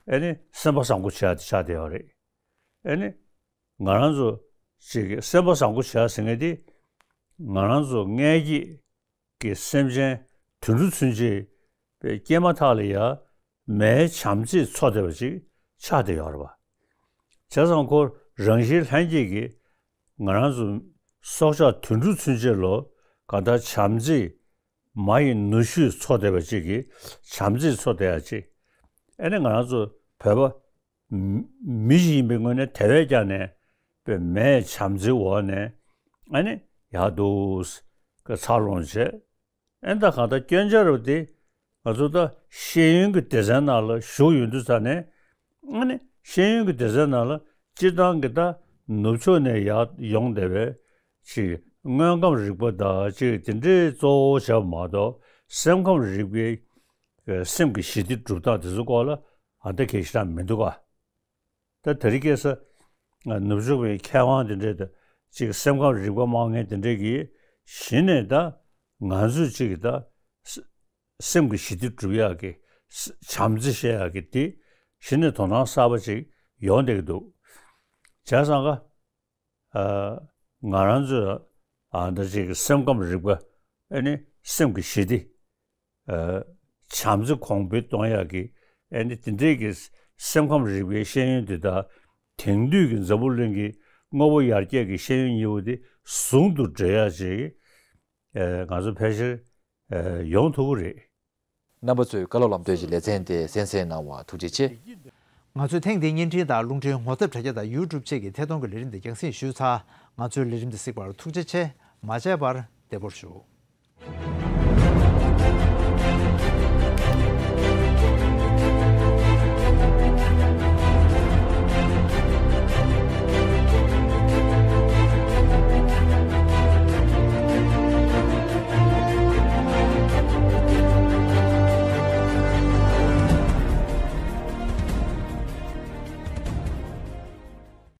ཨ་ནི་སེམས་པ་བཟང་པོ་བྱས་ཏེ་ཆགས་བསྡད་ཡོད་རེད། ཨ་ནི་ང་རང་ཚོ་ཅིག་སེམས་པ་བཟང་པོ་བྱས་ཟེར་མཁན་དེ་ང་རང་ཚོ་མངལ་སྐྱེས་ཀྱི་སེམས་ཅན་དུད་འགྲོ་ཚུན་ཆད་པའི་སྐྱེས་མ་ཐག་ལ་ཡ་མའི་བྱམས་བརྩེས་འཚོ་བསྡད་པ་ཅིག་ཆགས་བསྡད་ཡོད་རེད་པ། བྱས་ཙང་ཁོ་རང་བཞིན་ལྷན་སྐྱེས་ཀྱིས་ང་རང་ཚོ་སྲོག་ཆགས་དུད་འགྲོ་ཚུན་ཆད་ལོ་གང་ལྟར་བྱམས་བརྩེས་མ་ཡི་ནུ་ཞོས་འཚོ་བསྡད་པ་ཅིག་གིས་བྱམས་བརྩེས་འཚོ་བསྡད་ཡ་ཅིག། ཨ་ནི་ང་རང་ཚོ་བོད་པ་མི་ཞིག་ཡིན་པའི་ངོས་ནས་དེ་བས་ཀྱང་ནས་པའི་མའི་བྱམས་བརྩེའི་འོག་ནས་ཨ་ནི་ཡག་འདུག་གི་འཚར་ལོངས་བྱས། ཨེ་ད་གང་ལྟར་སྐྱོན་ཆ་རུ་དེ་ང་ཚོ་ད་ཤེས་ཡོན་གྱི་སྡེ་ཚན་ནང་ལ་ཞུགས་ཡོང་དུས་ཙ་ནས་ཨ་ནི་ཤེས་ཡོན་གྱི་སྡེ་ཚན་ནང་ལ་སྤྱིར་བཏང་གི་ད་ནུབ་ཕྱོགས་ནས་ཡར་ཡོང་བསྡད་པའི་ཅིག་དངོས་ཁམས་རིག་པ་དང་ཅིག་དེ་འདྲའི་གཙོ་བོ་བྱས་པ་མ་གཏོགས་སེམས་ཁམས་རིག་པའི་སེམས་ཀྱི་ཞི་བདེ་སྒྲུབ་སྟངས་དེ་ཚོ་སྐོར་ལ་ཨ་ད་གལ་ཞེ་དྲག་མི་འདུག་ག། ད་དེ་རིང་ཁ་སང་ནུབ་ཕྱོགས་པའི་མཁས་དབང་དེ་འདྲས་དང་ཅིག་སེམས་ཁམས་རིག་པ་སྨྲ་མཁན་དེ་འདྲས་ཀྱིས་གཞི་ནས་ད་ང་ཚོས་ཅིག་ད་ས་སེམས་ཀྱི་ཞི་བདེ་སྒྲུབ་ཡག་གི་ས་བྱམས་བརྩེ་བཤད་ཡག་གི་དེ་གཞི་ནས་དོ་སྣང་གསར་པ་ཅིག་ཡོང་བསྡད་ཀྱི་འདུག། བྱས་ཙང་ཀ་ཨ། ང་རང་ཚོས་ཨ་ད་ཅིག་སེམས་ཁམས་རིག་པ་ཨ་ནི་སེམས་ཀྱི་ཞི་བདེ་ཨ་བྱམས་བརྩེ་གོང་འཕེལ་གཏོང་ཡག་གི་ཨ་ནི་དེ་འདྲས་ཀྱི་སེམས་ཁམས་རིག་པའི་ཤེས་ཡོན་དེ་དག་དེང་དུས་ཀྱི་འཛམ་བུ་གླིང་གི་དངོས་པོ་ཡར་རྒྱས་ཀྱི་ཤེས་ཡོན་གཉིས་པོ་དེ་ཟུང་དུ་འབྲེལ་ཡག་ཅིག་ཨ་ང་ཚོ་ཕལ་ཆེར་ཨ་ཡོང་ཐུབ་ཀྱི་རེད། རྣམ་པ་ཚོས་བཀའ་སློབ་ལམ་སྟོན་གྱི་ལེ་ཚན་དེ་གསན་གཟིགས་གནང་བར་ཐུགས་རྗེ་ཆེ། ང་ཚོས་ཐེངས་འདིའི་བརྙན་འཕྲིན་དང་རླུང་འཕྲིན་ངོ་དེབ་དྲ་རྒྱ་དང་ཡུ་ཊུབ་བཅས་ཀྱི་ཐད་གཏོང་གི་ལས་རིམ་འདི་རྒྱང་སྲིང་ཞུས་ཚར། ང་ཚོའི་ལས་རིམ་འདི་གཟིགས་པར་ཐུགས་རྗེ་ཆེ། མ་མཇལ་བར་བདེ་པོར་བཞུགས།